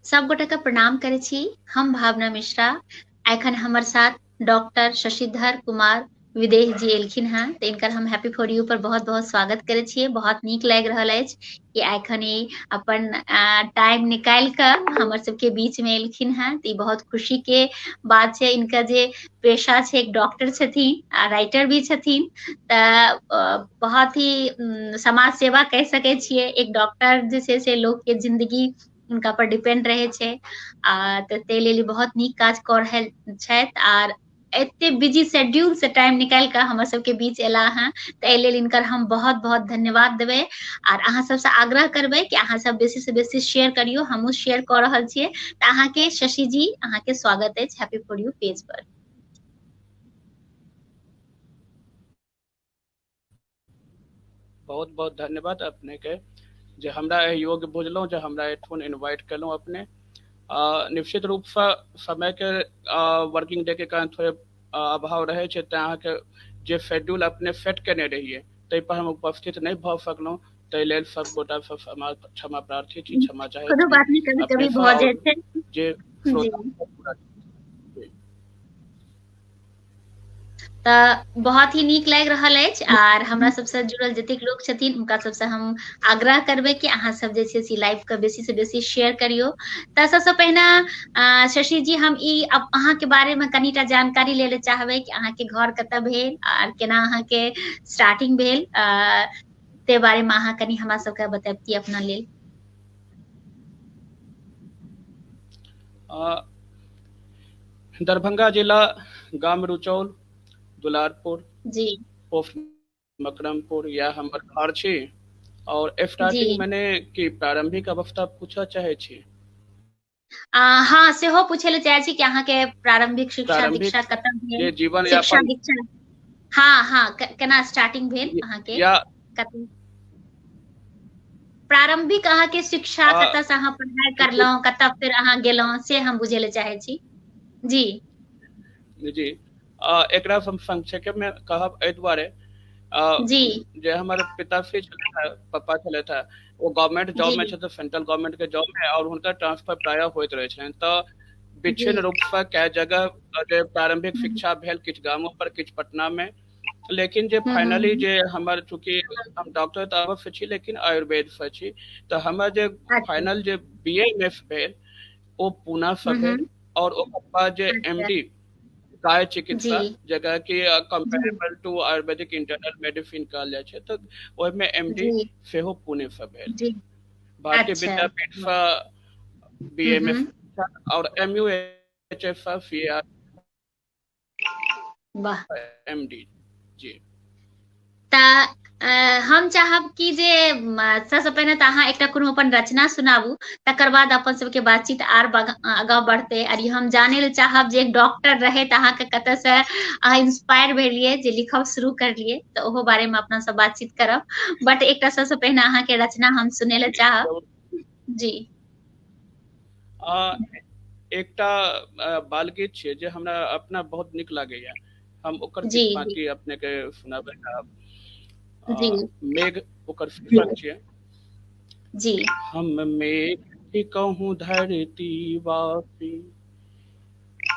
सब गोटे के प्रणाम करै छी। हम भावना मिश्रा। एखन हमर साथ डॉक्टर शशिधर कुमार विदेह जी एलखिन हेँ, तऽ इनकर हम हैप्पी फॉर यू पर बहुत बहुत स्वागत करै छियै। बहुत नीक लागि रहल अछि कि एखन ई अपन टाइम निकालि कऽ हमर सबके बीच मे एलखिन हेँ, तऽ ई बहुत खुशी के बात छै। इनका जे पेशा छै, एक डॉक्टर छथिन आ राइटर भी छथिन, तऽ बहुत ही समाज सेवा कहि सकै छियै। एक डॉक्टर जे छै से लोक के जिंदगी हुनका पर डिपेंड रहै छै, आ तऽ ताहि लेल बहुत नीक काज कऽ रहल छथि। आर एते बिजी शेड्यूल से टाइम निकालि कऽ हमर सबके बीच एला हेँ, तऽ एहि लेल हिनकर हम बहुत बहुत धन्यवाद देबै। आर अहाँ सबसँ आग्रह करबै कि अहाँ सब बेसी से बेसी शेयर करियौ, हमहूँ शेयर कऽ रहल छियै। तऽ अहाँके शशि जी, अहाँके स्वागत अछि हैप्पी फॉर यू पेज पर। बहुत बहुत धन्यवाद अपने के जे हमरा एहि योग्य बुझलहुँ, जे हमरा एहिठुन इन्वाइट केलहुँ अपने। निश्चित रूपसँ समयके वर्किंग डे के कारण थोड़े अभाव रहै छै, तेँ अहाँके जे शेड्यूल अपने सेट केने रहियै ताहि पर हम उपस्थित नहि भऽ सकलहुँ, ताहि लेल सब गोटासँ क्षमा प्रार्थी छी, क्षमा चाहै कोनो छी बात नहि, कभी कभी अपनेसँ भऽ आओर जाइ छै। जे जी। श्रोता। तऽ बहुत ही नीक लागि रहल अछि। आर हमरा सबसँ जुड़ल जतेक लोक छथिन हुनका सबसँ हम आग्रह करबै कि अहाँ सब जे छै से लाइव के बेसी से बेसी शेयर करियौ। तऽ सबसँ पहिने शशि जी, हम ई अहाँके बारे मे कनिटा जानकारी लै लए चाहबै कि अहाँके घर कतऽ भेल आर केना अहाँके स्टार्टिंग भेल, ते बारे मे अहाँ कनि हमरा सबके बतैबती अपना लेल। दरभंगा जिला, गाम रुचौल, दुलारपुर, जी। पोस्ट मकरमपुर, यह हमर घर छी। और स्टार्टिंग जी। मने कि प्रारंभिक अवस्था पूछऽ चाहै छी? हँ, सेहो पूछै लए चाहै छी कि अहाँके प्रारंभिक शिक्षा प्रारंभिक दीक्षा कतऽ भेल? जे जीवन शिक्षा यापन दीक्षा, हँ हँ, केना स्टार्टिंग भेल अहाँके? या कतऽ प्रारंभिक अहाँके शिक्षा आ, कतऽ से अहाँ पढ़ाइ करलहुँ, कतऽ फेर अहाँ गेलहुँ, से हम बुझै लए चाहै छी। जी। जी, एकरा हम संक्षेप मे कहब एहि दुआरे जी। जे हमर पिताश्री छलथि हे, पप्पा छलथि हे, ओ गवर्नमेंट जॉब जी। में छथि, सेंट्रल गवर्नमेंट के जॉब में, और हुनकर ट्रांसफर प्रायः होइत रहै छलनि, तऽ जी। विच्छिन्न रूपसँ कए जगह जे प्रारंभिक हम्म शिक्षा भेल, किछु गामो पर किछु पटना मे, लेकिन जे हम्म फाइनली हम्म, जे हमर, चूँकि हम डॉक्टर तऽ अवश्य छी लेकिन आयुर्वेदसँ छी, तऽ हमर जे अच्छा। फाइनल जे बी एम एस भेल ओ पूनासँ हम्म भेल, हम्म, और ओकर बाद जे एम अच्छा। डी काय जी। चिकित्सा, जकरा कि जी। Comparable to Ayurvedic internal medicine कहल जाइ छै, तऽ ओहिमे एम डी जी। सेहो पुणेसँ भेल। जी। भारतीय अच्छा। विद्यापीठसँ B hmm M S hmm और एम यू एच एस सँ सी आर वाह। एम डी जी। तऽ हम चाहब कि जे सबसँ पहिने तऽ अहाँ एकटा कोनो अपन रचना सुनाबू, तकर बाद अपन सबके बातचीत आर आगाँ बढ़तै। आर ई हम जानै लए चाहब जे एक डॉक्टर रहै तऽ अहाँके कतऽसँ अहाँ इंस्पायर भेलियै जे लिखब शुरू करलियै, तऽ ओहो बारे मे अपना सब बातचीत करब। बट एकटा सबसँ पहिने अहाँके रचना हम सुनै लए चाहब। जी। आ, एकटा बालगीत छियै जे हमरा अपना बहुत नीक लागैया, हम ओकर जी। किछु जी। बाकी अपने के सुनाबै चाहब। जी। मेघ ओकर शीर्षक छियै। जी। हम मेघ कहूँ धरती वासी,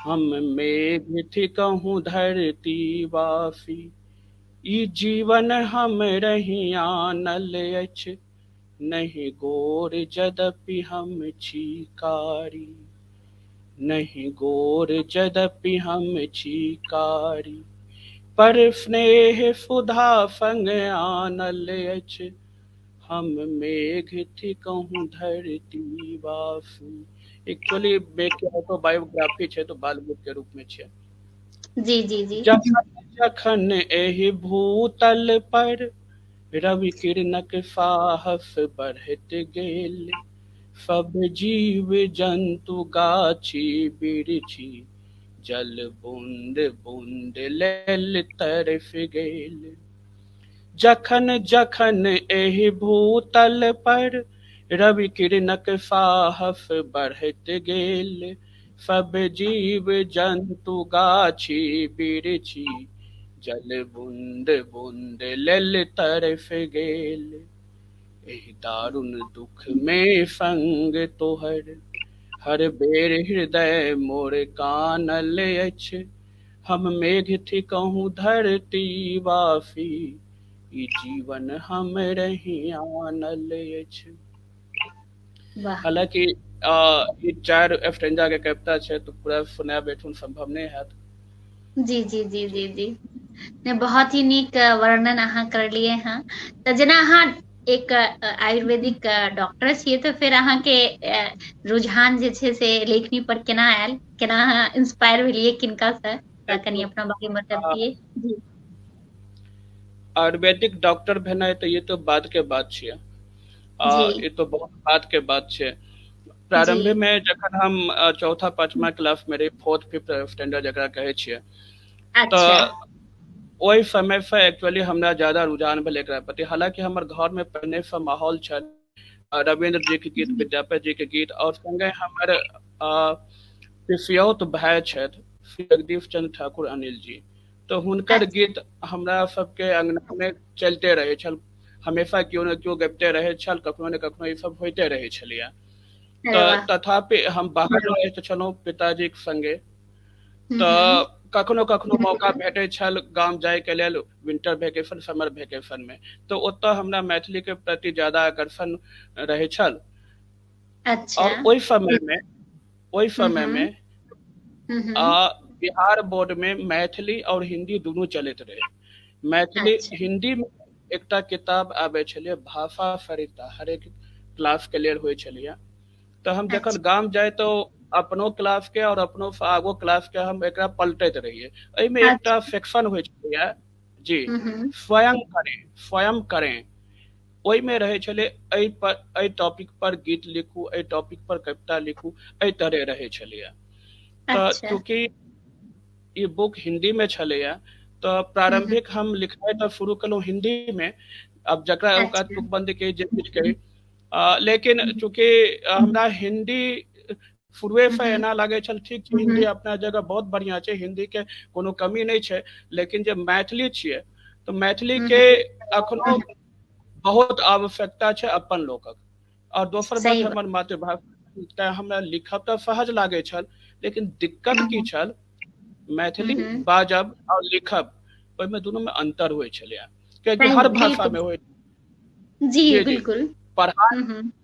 हम मेघ थिकहुँ धरती वासी, ई जीवन हम रही आनल अछि, नहि गोर यद्यपि हम छी कारी, नहि गोर यद्यपि हम छी कारी, पर स्नेह सुधा संग आनल अछि, हम मेघ थिकहुँ धरती वासी। एक्चुअली मेघ के ऑटोबायोग्राफी छै, तऽ बालगीत के रूप में छै। जी। जी। जी। जखन जखन एहि भूतल पर रवि किरणक साहस बढ़ैत गेल, सब जीव जन्तु गाछी बिरछी जल बूंद बूंद लेल तरफ गेल। जखन जखन एहि भूतल पर रवि किरणक साहस बढ़ैत गेल, सब जीव जन्तु गाछी बिरछी जल बूंद बूंद लेल तरफ गेल। एहि दारुण दुख में संग तोहर, हर बेर हृदय मोर कानल अछि, हम मेघ थिकहुँ धरती वासी, ई जीवन हमरहि आनल अछि। हालांकि ई 4 स्टेंजा के कविता छै, तऽ पूरा सुनायब एठुन सम्भव नहि हैत। जी जी जी जी जी, नहि, बहुत ही नीक वर्णन अहाँ करलियै हँ। तऽ जेना अहाँ एक आयुर्वेदिक डॉक्टर छियै, तऽ फेर अहाँके रुझान जे छै से लेखनी पर केना आयल, केना अहाँ इंस्पायर भेलियै, किनका से, तऽ कनि अपना बारे मे बतबियै। जी। आयुर्वेदिक डॉक्टर भेनाइ तऽ ई तो बाद के बात छियै, ई तो बहुत बाद के बात छै। प्रारंभ में जखन हम चौथा पांचवा क्लास में रही, 4th 5th standard जकरा कहै छियै, तऽ ओहि समय से एक्चुअली हमरा ज्यादा रुझान भेल एकरा प्रति। हालांकि हमर घर में पहिने से माहौल छल रविन्द्र जी के गीत, विद्यापति जी के गीत, और संगे हमर पिसियौत भाय छथि जगदीश चंद्र ठाकुर अनिल जी, तऽ हुनकर गीत हमरा सबके अंगना में चलते रहै छल, हमेशा केओ ने केओ गबिते रहै छल, कखनो ने कखनो ई सब होइते रहै छलैया। तऽ तथापि हम बाहर रहैत छलहुँ पिताजीक संगे, तऽ कखनो कखनो मौका भेटै छल गाम जायके लेल विंटर वेकेशन, समर वेकेशन में, तऽ ओतऽ हमरा मैथिली के प्रति ज्यादा आकर्षण रहै छल। और ओहि समय में बिहार बोर्ड में मैथिली और हिंदी दुनू चलैत रहे। मैथिली हिंदी में एकटा किताब आबै छलै भाषा सरिता, हरेक क्लास के लेल होइ छलैया। तऽ हम जखन गाम जाय तऽ अपनो क्लास के और अपनो आगो क्लास के हम एकरा पलटैत रहियै। एहिमे एकटा सेक्शन होइ छलैया जी, स्वयं करें, स्वयं करें, ओहिमे रहै छलै एहि पर, एहि टॉपिक पर गीत लिखू, एहि टॉपिक पर कविता लिखू, एहि तरह रहै छलैया। तऽ चूँकि ई बुक हिंदी में छलैया तऽ प्रारंभिक हम लिखनाइ तऽ शुरू केलहुँ हिंदी में, अब जकरा औकात तुकबंदी के जे किछु कही, लेकिन चूँकि हमरा हिंदी शुरुए से एना लागै छल, ठीक छै हिंदी अपना जगह बहुत बढ़िया छै, हिंदी के कोनो कमी नहि छै, लेकिन जे मैथिली छियै तऽ मैथिली के अखनो बहुत आवश्यकता छै अपन लोकक। और दोसर बात हमर मातृभाषा, तें हमरा लिखब तऽ सहज लागै छल, लेकिन दिक्कत की छल, मैथिली बाजब और लिखब ओहिमे दुनू में अंतर होइ छलैया, कियाकि हर भाषा में होइ। जी बिल्कुल। पढ़ाई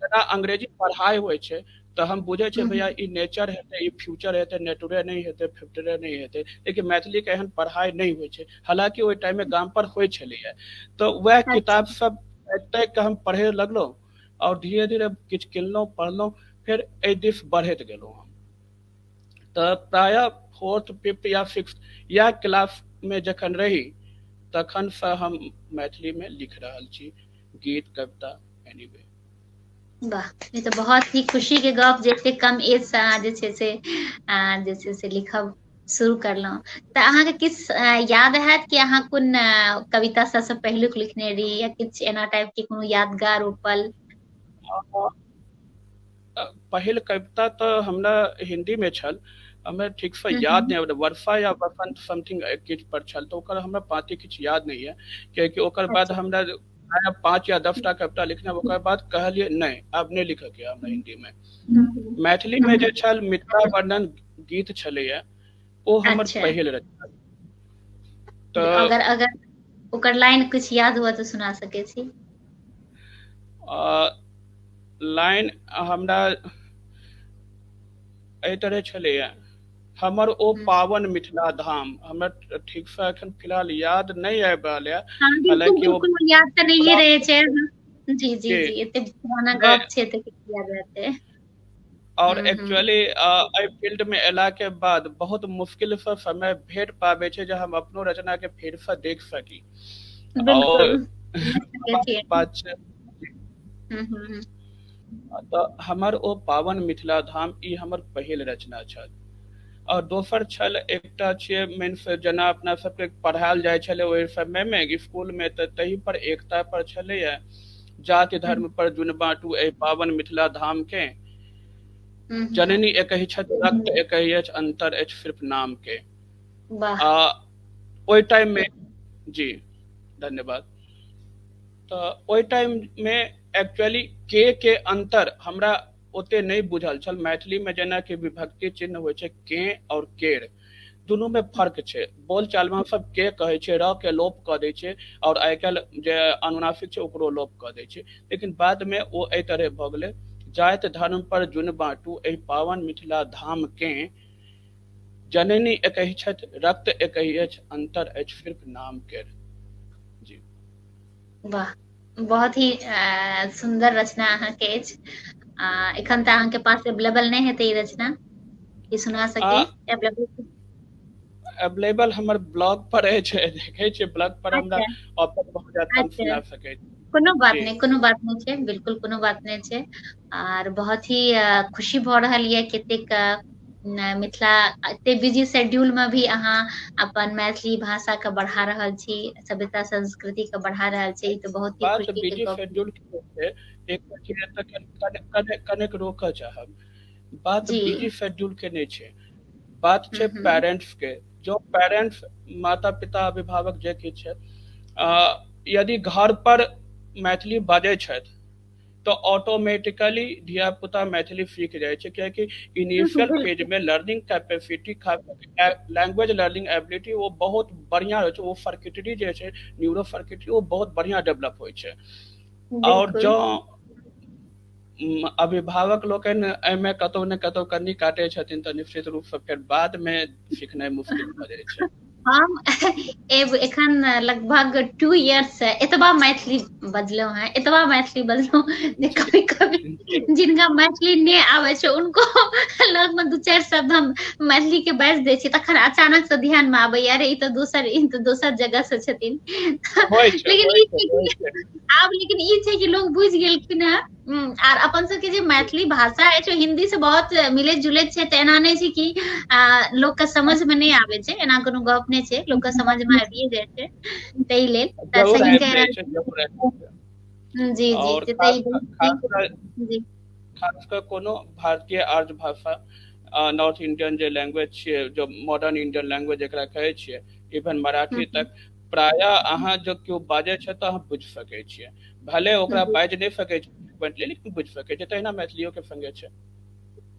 जेना अंग्रेजी पढ़ाई होइ छै तऽ हम बुझै छियै भैया ई नेचर हेतै, ई फ्यूचर हेतै, नेटुरे नहि हेतै, फ्यूचरे नहि हेतै, लेकिन मैथिली के एहन पढ़ाई नहि होइ छै। हालांकि ओहि टाइम में गाम पर होइ छलैया, तऽ वएह किताब सब ताकि कऽ हम पढ़े लगलहुँ और धीरे धीरे किछु किनलहुँ, पढ़लहुँ, फेर एहि दिस बढ़ैत गेलहुँ हम। तऽ प्रायः 4th 5th या 6th या क्लास में जखन रही तखन से हम मैथिली में लिख रहल छी गीत कविता एनीवे। वाह, ई तऽ बहुत ही खुशी के गप जे एते कम एज से अहाँ जे छै से जे छै से लिखब शुरू करलहुँ। तऽ अहाँके किछु याद हैत कि अहाँ कोन कविता सबसँ पहिलुक लिखने रही या किछु एना टाइप के कोनो यादगार ओ पल? पहिल कविता तऽ हमरा हिंदी में छल, हमरा ठीक से याद नहि आबैत, वर्षा या बसंत समथिंग किछु पर छल, तऽ ओकर हमरा पाँति किछु याद नहि यऽ, कियाकि ओकर बाद हमरा 5 या 10 टा कविता लिखने, ओकर बाद कहलियै नहि आब नहि लिखऽके हमरा हिंदी में। मैथिली में जे छल मिथिला वर्णन गीत छलैया, ओ हमर पहिल रचना। तऽ अगर अगर ओकर लाइन कुछ याद हुआ तऽ सुना सकै छी। लाइन हमरा एहि तरह छलैया, हमर ओ पावन मिथिला धाम, हमरा ठीक से अखन फिलहाल याद नहि आबि रहल यऽ। हालांकि ओ याद तऽ नहिये रहै छै। जी जी जी, एते पुराना गप छै तऽ याद रहतै। और एक्चुअली एहि फील्ड में एला के बाद बहुत मुश्किल से समय भेट पाबै छै जे हम अपनो रचना के फेर से देख सकी। और बात छै तऽ हमर ओ पावन मिथिला धाम ई हमर पहिल रचना छल। और दोसर छल एकटा छियै मीन्स जेना अपना सबके पढ़ायल जाइ छलै ओहि समय मे स्कूल में, तऽ तही पर एकता पर छलैया, जाति धर्म पर जुन बाँटू एहि पावन मिथिला धाम के, जननी एकहि छथि रक्त एकहि अछि अंतर अछि सिर्फ नाम के। ओहि टाइम में जी धन्यवाद। तऽ ओहि टाइम में एक्चुअली के अंतर हमरा ओते नहि बुझल छल। मैथिलीमे जेनाकि विभक्ति चिन्ह होइ छै के और केर, दुनूमे फर्क छै। बोलचालमे हमसभ के कहै छियै, र के लोप कऽ दै छियै, और आइ काल्हि जे अनुनासिक छै ओकरो लोप कऽ दै छै। लेकिन बादमे ओ एहि तरहे भऽ गेलै, जाति धर्म पर जुनि बाँटू एहि पावन मिथिला धाम के, जननी एकहि छथि रक्त एकहि अछि अंतर अछि सिर्फ नाम केर। जी। वाह, बहुत ही सुन्दर रचना अहाँके अछि। एखन तऽ अहाँके पास एवेलेबल नहि हेतै ई रचना कि सुना सकी? एवेलेबल एवेलेबल हमर ब्लॉग पर अछि, देखै छियै ब्लॉग पर हमरा ऑप्शन भऽ जायत, हम सुना सकै छी। कोनो बात नहि, कोनो बात नहि छै, बिल्कुल कोनो बात नहि छै। आर बहुत ही खुशी भऽ रहल यऽ कतेक मिथिला एते बिजी शेड्यूल में भी अहाँ अपन मैथिली भाषा के बढ़ा रहल छी, सभ्यता संस्कृति के बढ़ा रहल छी, ई तऽ बहुत ही बात खुशी के बिजी गप। शेड्यूल के छै, एक कनेक रोकऽ चाहब। बात बिजी शेड्यूल के नहि छै, बात छै पेरेंट्स के। जो पेरेंट्स, माता पिता, अभिभावक जे किछु छै, यदि घर पर मैथिली बाजै छथि तऽ ऑटोमेटिकली धिया पुता मैथिली सीख जाइ छै, कियाकि इनिशियल फेज में learning capacity, language learning ability ओ बहुत बढ़िया होइ छै। ओ सर्किटरी जे छै, न्यूरो सर्किटरी, ओ बहुत बढ़िया डेवलप होइ छै। और जँ अभिभावक लोकनि एहिमे कतौ ने कतौ कन्नी काटै छथिन तऽ निश्चित रूपसँ फेर बादमे सिखनाइ मुश्किल भऽ जाइ छै। हम एखन लगभग 2 इयर्स से एतबा मैथिली बजलहुं हैं, एतबा मैथिली बजलहुं जे कभी कभी जिनका मैथिली नहि आबै छै उनको लग में 2-4 शब्द हम मैथिली के बाजि दै छियै, तखन अचानक से ध्यान में आबैया अरे ई तऽ दोसर जगह से छथिन। लेकिन ई आब लेकिन ई छै कि लोग बुझि गेलखिन हेँ। आर अपन सबके जे मैथिली भाषा अछि ओ हिन्दी से बहुत मिलैत जुलैत छै, तऽ एना नहि छै कि लोक के समझ में नहि आबै छै, एना कोनो गप नहि छै, लोक के समझ में आबिये जाइ छै, ताहि लेल जरूर सही आबि कहि जाइ रहल छै, छी। जरूर आबि जाइ छै। जी जी। और तऽ खास कऽ जी खास कऽ कोनो भारतीय आर्य भाषा, नॉर्थ इंडियन जे लैंग्वेज छियै, जो मॉडर्न इंडियन लैंग्वेज जेकरा कहै छियै, इवन मराठी तक प्रायः अहाँ जँ केओ बाजै छै तऽ अहाँ बुझि सकै छियै। भले ओकरा बाजि नहि सकै छी फ्लुएंटली, लेकिन बुझि सकै छियै। तहिना मैथिलियो के संगे छै।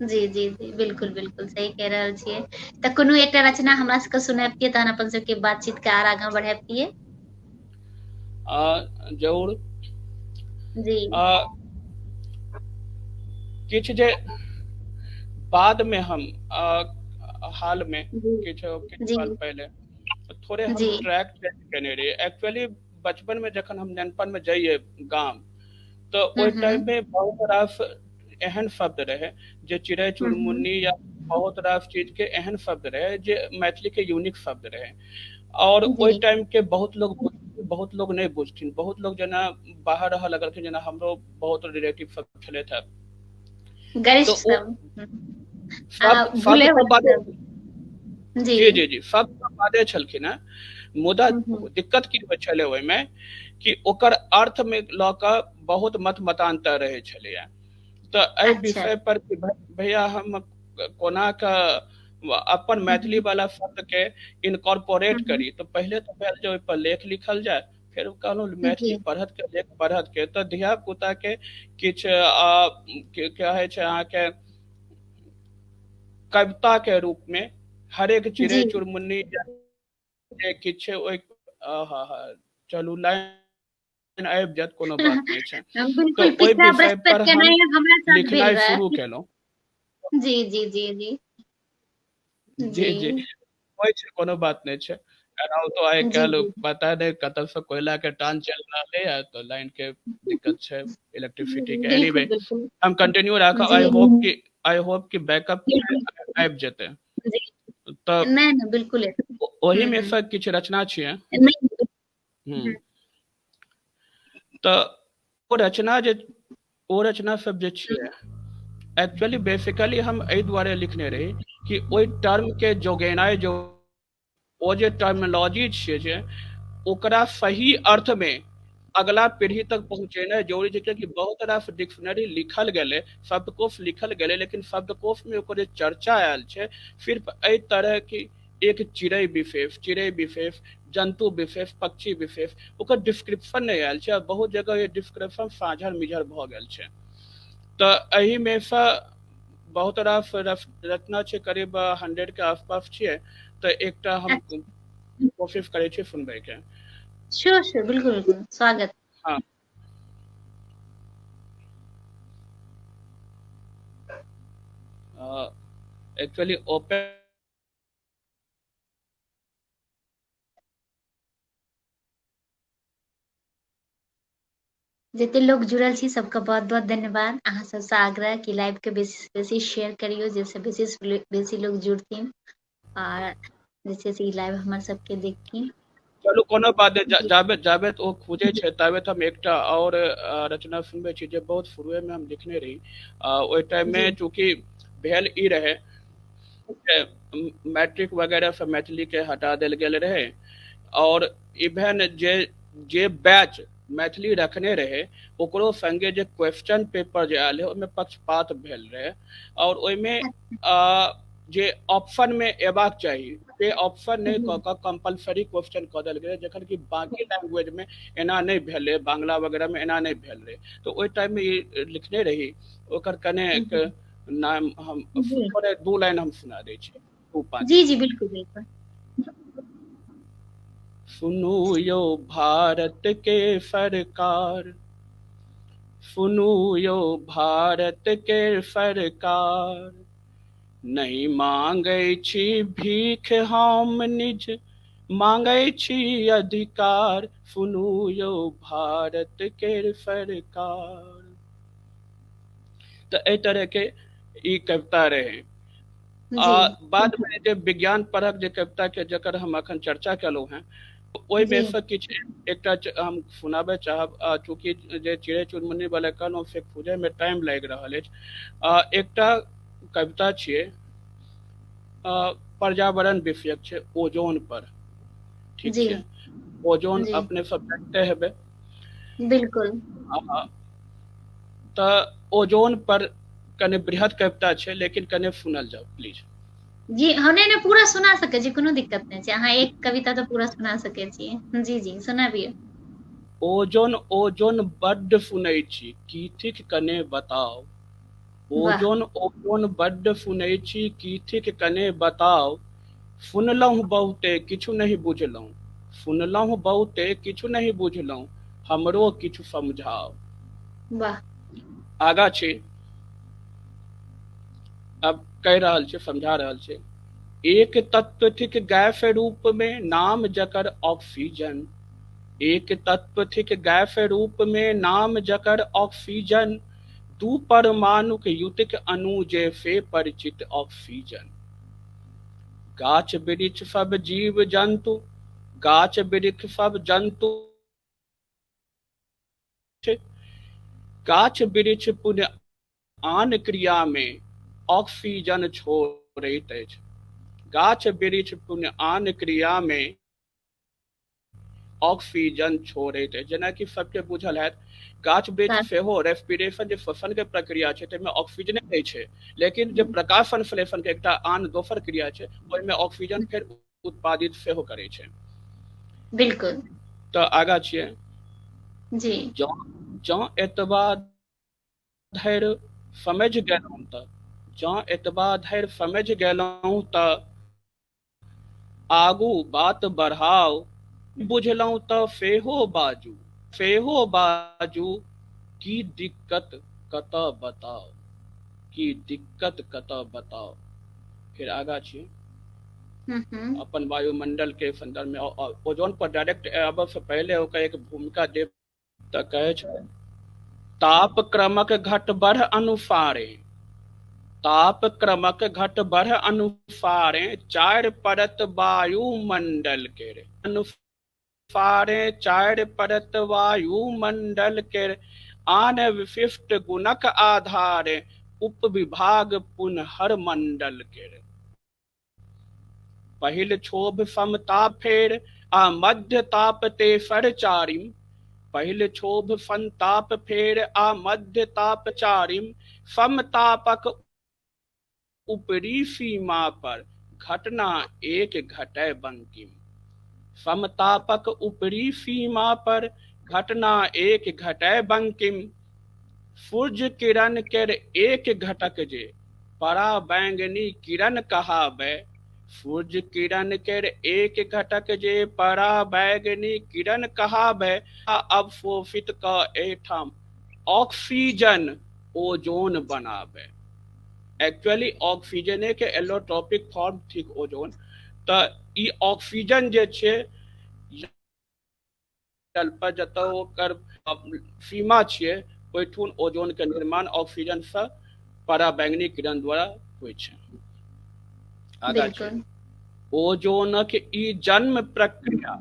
जी जी जी, बिल्कुल बिल्कुल सही कहि रहल छियै। तऽ कोनो एकटा रचना हमरा सबके सुनबितियै तहन अपन सबके बातचीत के आर आगाँ बढ़बितियै। जरूर। जी। आ, किछु जे बादमे हम हालमे किछु किछु साल पहिले थोड़े हम ट्रैक चेंज केने रहियै। एक्चुअली बचपन मे जखन हम नेनपन मे जइयै गाम, तऽ ओहि टाइम मे बहुत रास एहन शब्द रहै जे चिड़ै चुनमुनी या बहुत रास चीज के एहन शब्द रहै जे मैथिली के यूनिक शब्द रहै। और ओहि टाइम के बहुत लोग नहि बुझथिन, बहुत लोग जेना बाहर रहऽ लगलखिन, जेना हमरो बहुत रिलेटिव सब छलथि हेँ, गरिष्ठ तऽ ओ सब शब्द शब्द भूले तऽ वाला बाजै सब। जी। जी जी जी, शब्द तऽ बाजै छलखिन हेँ, मुदा दिक्कत की होइ छलै ओहिमे कि ओकर अर्थ मे लऽ कऽ बहुत मत मतान्तर रहै छलैया। तऽ एहि विषय पर कि भैया हम कोना कऽ अपन मैथिली वाला शब्द के इनकॉर्पोरेट करी, तऽ पहिले तऽ भेल जे ओहि पर लेख लिखल जाय, फेर कहलहुँ मैथिली पढ़त के, लेख पढ़त के, तऽ धिया पुता के किछु कहै छै अहाँके कविता के रूप मे हरेक चिड़ै चुनमुनी जे किछु छै ओहि चलू लाइन आबि जायत, कोनो बात नहि छै। बिल्कुल तऽ ओहि पिछला विषय बृहस्पति पर के हम नहि हमरा साथ भेल लिखनाइ रहे। शुरू केलहुँ। जी जी जी जी जी जी, होइ छै, कोनो बात नहि छै। एनाहितो आइ काल्हि पता नहि कतऽ से कोयला के टान चलि रहलै है, तऽ लाइन के दिक्कत छै, इलेक्ट्रिसिटी के। एनीवे हम कंटिन्यू राखब। I hope कि बैकअप आबि जेतै। तऽ नहि नहि, बिल्कुल ओहि मे से किछु रचना छियै। तऽ ओ रचना सब जे छियै, एक्चुअली बेसिकली हम एहि दुआरे लिखने रही कि ओहि टर्म के जोगेनाइ, जो ओ जे टर्मिनोलॉजी छियै, जे ओकरा सही अर्थ मे अगला पीढ़ी तक पहुँचेनाइ जरूरी छै। कियाकि बहुत रास डिक्शनरी लिखल गेलै, शब्दकोश लिखल गेलै, लेकिन शब्दकोश मे ओकर जे चर्चा आयल छै सिर्फ एहि तरह की एक चिड़ै विशेष, चिड़ै विशेष, जन्तु विशेष, पक्षी विशेष, ओकर डिस्क्रिप्शन नहि आयल छै। आ बहुत जगह ये डिस्क्रिप्शन साझर मिझर भऽ गेल छै। तऽ एहिमे सँ बहुत रास रचना छै, करीब 100 के आसपास छियै, तऽ एकटा हम कोशिश करै छी सुनबैके। श्योर श्योर, बिल्कुल बिल्कुल, स्वागत। हँ, एक्चुअली ओपन जते लोग जुड़ल छी सबके बहुत बहुत धन्यवाद। अहाँ सबसँ आग्रह कि लाइव के बेसी से बेसी शेयर करियौ, जाहिसँ बेसी से बेसी लोग जुड़थिन आर जे छै से ई लाइव हमर सबके देखथिन। चलू कोनो बात नहि, जाबे जाबे ओ खोजै छै ताबे हम एकटा और रचना सुनबै छी जे बहुत शुरुए में हम लिखने रही। ओहि टाइम में चूँकि भेल ई रहे मैट्रिक वगैरह से मैथिली के हटा देल गेल रहे, और इवेन जे जे बैच मैथिली रखने रहे ओकरो संगे जे क्वेश्चन पेपर जे आयल रहे ओहिमे पक्षपात भेल रहे, और ओहिमे जे ऑप्शन में एबाक चाही से ऑप्शन नहि कऽ कऽ कंपलसरी क्वेश्चन कऽ देल गेलै, जखन कि बाकी लैंग्वेज में एना नहि भेलै, बांग्ला वगैरह में एना नहि भेल रहे। तऽ ओहि टाइम में ई लिखने रही, ओकर कनेक नाम हम थोड़े 2 लाइन हम सुना दै छी। जी जी बिल्कुल बिल्कुल। सुनू यो भारत के सरकार, सुनू यो भारत के सरकार, नहीं मांगै छी भीख हम निज, मांगै छी अधिकार, सुनू यो भारत के सरकार। तऽ एहि तरह के ई कविता रहे। आ बाद में जे विज्ञान परक जे कविता के जकर हम अखन चर्चा केलहुँ हेँ ओहिमे सँ किछु एकटा हम सुनाबय चाहब। चूँकि जे चिड़ै चुनमुनी वाला कहलहुँ से खोजय में टाइम लागि रहल अछि। एकटा कविता छियै, पर्यावरण विषयक छै, ओजोन पर। ठीक छै, ओजोन अपने सब जानते हेबै। बिल्कुल। तऽ ओजोन पर कने बृहद कविता छै, लेकिन कने सुनल जाउ प्लीज। जी हम नहि नहि पूरा सुना सकै छी, कोनो दिक्कत नहि छै, अहाँ एक कविता तऽ पूरा सुना सकै छी। जी जी सुनाबियौ। ओजोन ओजोन बड्ड सुनै छी की थिक कने बताउ, ओजोन ओजोन बड्ड सुनै छी की थिक कने बताउ, सुनलहुँ बहुते किछु नहि बुझलहुँ, सुनलहुँ बहुते किछु नहि बुझलहुँ, हमरो किछु समझाउ। वाह। आगा छी, अब कहि रहल छी, समझा रहल छी। एक तत्व थिक गैस रूप में नाम जकर ऑक्सीजन, एक तत्व थिक गैस रूप में नाम जकर ऑक्सीजन, दू परमाणुक युतिक अणु जे से परिचित ऑक्सीजन। गाछ वृक्ष सब जीव जंतु, गाछ वृक्ष सब जंतु, गाछ वृक्ष पुण्य आन क्रिया में ऑक्सीजन छोड़ैत अछि, गाछ वृक्ष पुण्य आन क्रिया में ऑक्सीजन छोड़ैत अछि। जेनाकि सबके बुझल हैत, गाछ वृक्ष सेहो रेस्पिरेशन जे श्वसन के प्रक्रिया छै ताहिमे ऑक्सीजने दै छै, लेकिन जे प्रकाश संश्लेषण के एकटा आन दोसर क्रिया छै ओहिमे ऑक्सीजन फेर उत्पादित सेहो करै छै। बिल्कुल। तऽ आगा छियै जी। जँ एतबा धरि समझ गेलहुँ तऽ, जँ एतबा धरि समझ गेलहुँ तऽ आगू बात बढ़ाउ, बुझलहुँ तऽ सेहो बाजू, सेहो बाजू, की दिक्कत कतऽ बताउ, की दिक्कत कतऽ बताउ। फिर आगा छी अपन वायुमंडल के संदर्भ में ओजोन पर डायरेक्ट आबऽ से पहले ओकर एक भूमिका देब तऽ कहै छै, ताप क्रमक घट बढ़ अनुसारे, ताप क्रमक घट बढ़ अनुसारे, चारि परत वायुमंडल के अनुसारे, चारि परत वायुमंडल के आन विशिष्ट गुणक आधारे उपविभाग पुनः हर मंडल के। पहिल क्षोभ समताप फेर आ मध्य ताप तेसर चारिम, पहिल क्षोभ संताप फेर आ मध्य ताप चारिम, समतापक ऊपरी सीमा पर घटना एक घटय बंकिम, समतापक ऊपरी सीमा पर घटना एक घटय बंकिम, सूर्य किरण केर एक घटक जे पराबैंगनी किरण कहाबै, सूर्य किरण केर एक घटक जे पराबैंगनी किरण कहाबै, आ अवशोषित कऽ एहिठाम ऑक्सीजन ओजोन बनाबै। एक्चुअली ऑक्सीजने के एलोट्रोपिक फॉर्म थिक ओजोन। तऽ ई ऑक्सीजन जे छै पर जतऽ ओकर सीमा छियै ओहिठुन ओजोन के निर्माण ऑक्सीजन से पराबैंगनी किरण द्वारा होइ छै। आगा छै ओजोनक ई जन्म प्रक्रिया,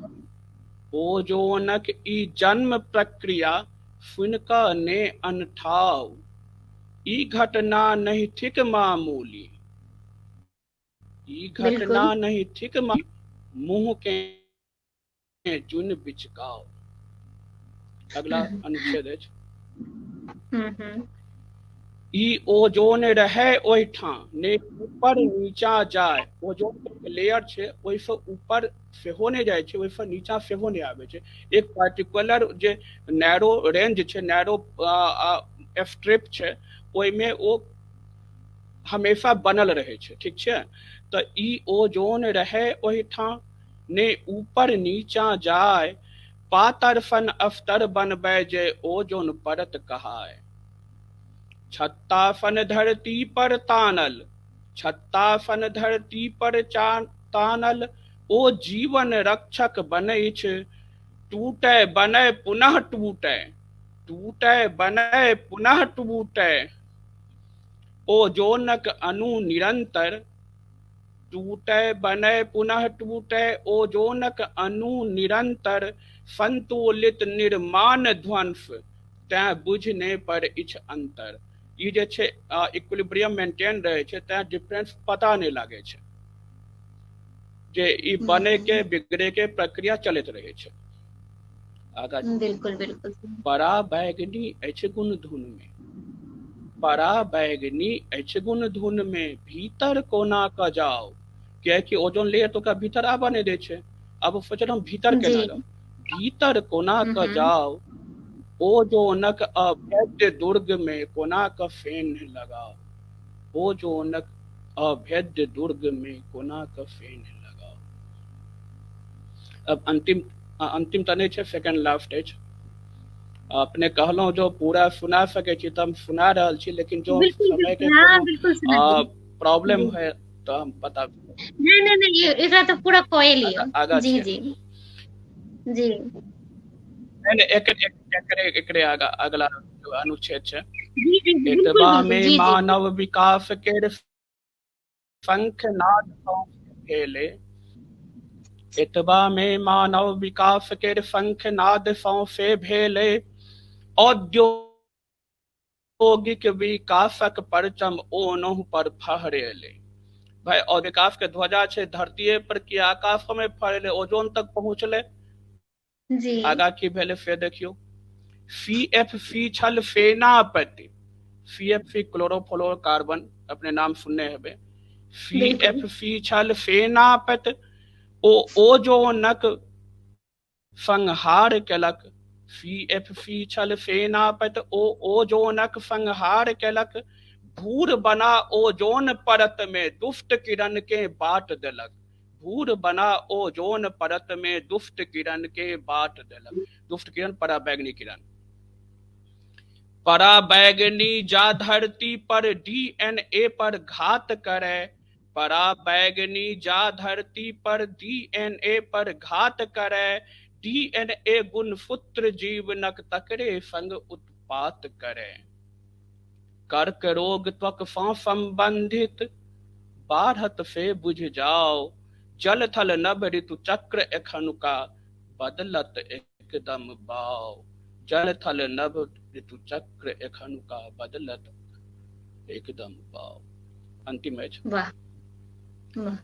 ओजोनक ई जन्म प्रक्रिया सुनिकऽ ने अनठाउ, ई घटना नहि थिक मामूली, ई घटना नहि थिक मुँह के चुन बिचकाउ। अगला अनुच्छेद अछि। ई ओजोन रहै ओहिठाम ने ऊपर नीचा जाय। ओजोन के लेयर छै ओहिसँ ऊपर सेहो नहि जाइ छै, ओहिसँ नीचा सेहो नहि आबै छै। एक पर्टिकुलर जे नैरो रेंज छै, नैरो स्ट्रिप छै, ओहिमे ओ हमेशा बनल रहै छै। ठीक छै, तऽ ई ओजोन रहै ओहिठाम ने ऊपर नीचा जाय, पातर सन अस्तर बनबै जे ओजोन परत कहाय। छत्ता सन धरती पर तानल, छत्ता सन धरती पर तानल, ओ जीवन रक्षक बनैछ। टूटै बनै पुनः टूटै, टूटै बनै पुनः टूटै, ओजोनक अणु निरंतर। टूटै बनै पुनः टूटै ओजोनक अणु निरंतर, संतुलित निर्माण ध्वंस तैं बुझि नहि पर इछ अंतर। ई जे छै इक्विलिब्रियम मेंटेन रहै छै, तैं डिफरेंस पता नहि लागै छै जे ई बने के बिगड़े के प्रक्रिया चलैत रहै छै। आगा बिल्कुल बिल्कुल। पराबैंगनी अछि गुण धुन मे, पराबैंगनी अछि गुण धुन मे, भीतर कोना कऽ जाउ। कियाकि ओजोन लेयर तऽ ओकरा भीतर आबऽ नहि दै छै। आब सोचल हम भीतर केना जाउ, भीतर कोना कऽ जाउ, ओजोनक अभेद्य दुर्ग मे कोना कऽ फेन लगाउ, ओजोनक अभेद्य दुर्ग मे कोना कऽ फेन लगाउ। अब अंतिम, अंतिम तऽ नहि छै, सेकंड लास्ट अछि। अपने कहलहुँ जो पूरा सुना सकै छी तऽ हम सुना रहल छी, लेकिन जो समय के कोनो प्रॉब्लम है तऽ हम बता। नहि नहि नहि, एकरा तऽ पूरा कए लियौ। जी जी जी। नहि नहि, एकरे एकरे आगा अगला अनुच्छेद छै। एतबा मे मानव विकास केर शंखनाद भेले, एतबा मे मानव विकास केर शंखनाद सौंसे भेले, औद्योगिक विकासक परचम ओनहु पर फहरेले। भाई और विकास के ध्वजा छै धरतीये पर कि आकाश में फहरेले, ओजोन तक पहुँचले। आगा की भेलै से देखियौ। सी एफ सी छल सेनापति, सी एफ सी क्लोरोफ्लोरोकार्बन, अपने नाम सुनने हेबै। सी एफ सी छल सेनापति, ओ ओजोनक संहार केलक। सी एफ सी छल सेनापति, ओ ओजोनक संहार केलक, भूर बना ओजोन परत मे दुष्ट किरण के बाट देलक। भूर बना ओजोन परत मे दुष्ट किरण के बाट देलक। दुष्ट किरण पराबैंगनी किरण। पराबैंगनी जा धरती पर डीएनए पर घात करे, पराबैंगनी जा धरती पर डीएनए पर घात करे, डीएनए गुणसूत्र जीवनक तकरे संग उत्पात करे। कर्क रोग त्वक सँ संबंधित बाढ़त से बुझ जाओ, जल थल नभ ऋतु चक्र एखनुका बदलत एकदम बाओ। जल थल नभ ऋतु चक्र एखनुका बदलत एकदम बाओ। अंतिम अछि। वाह।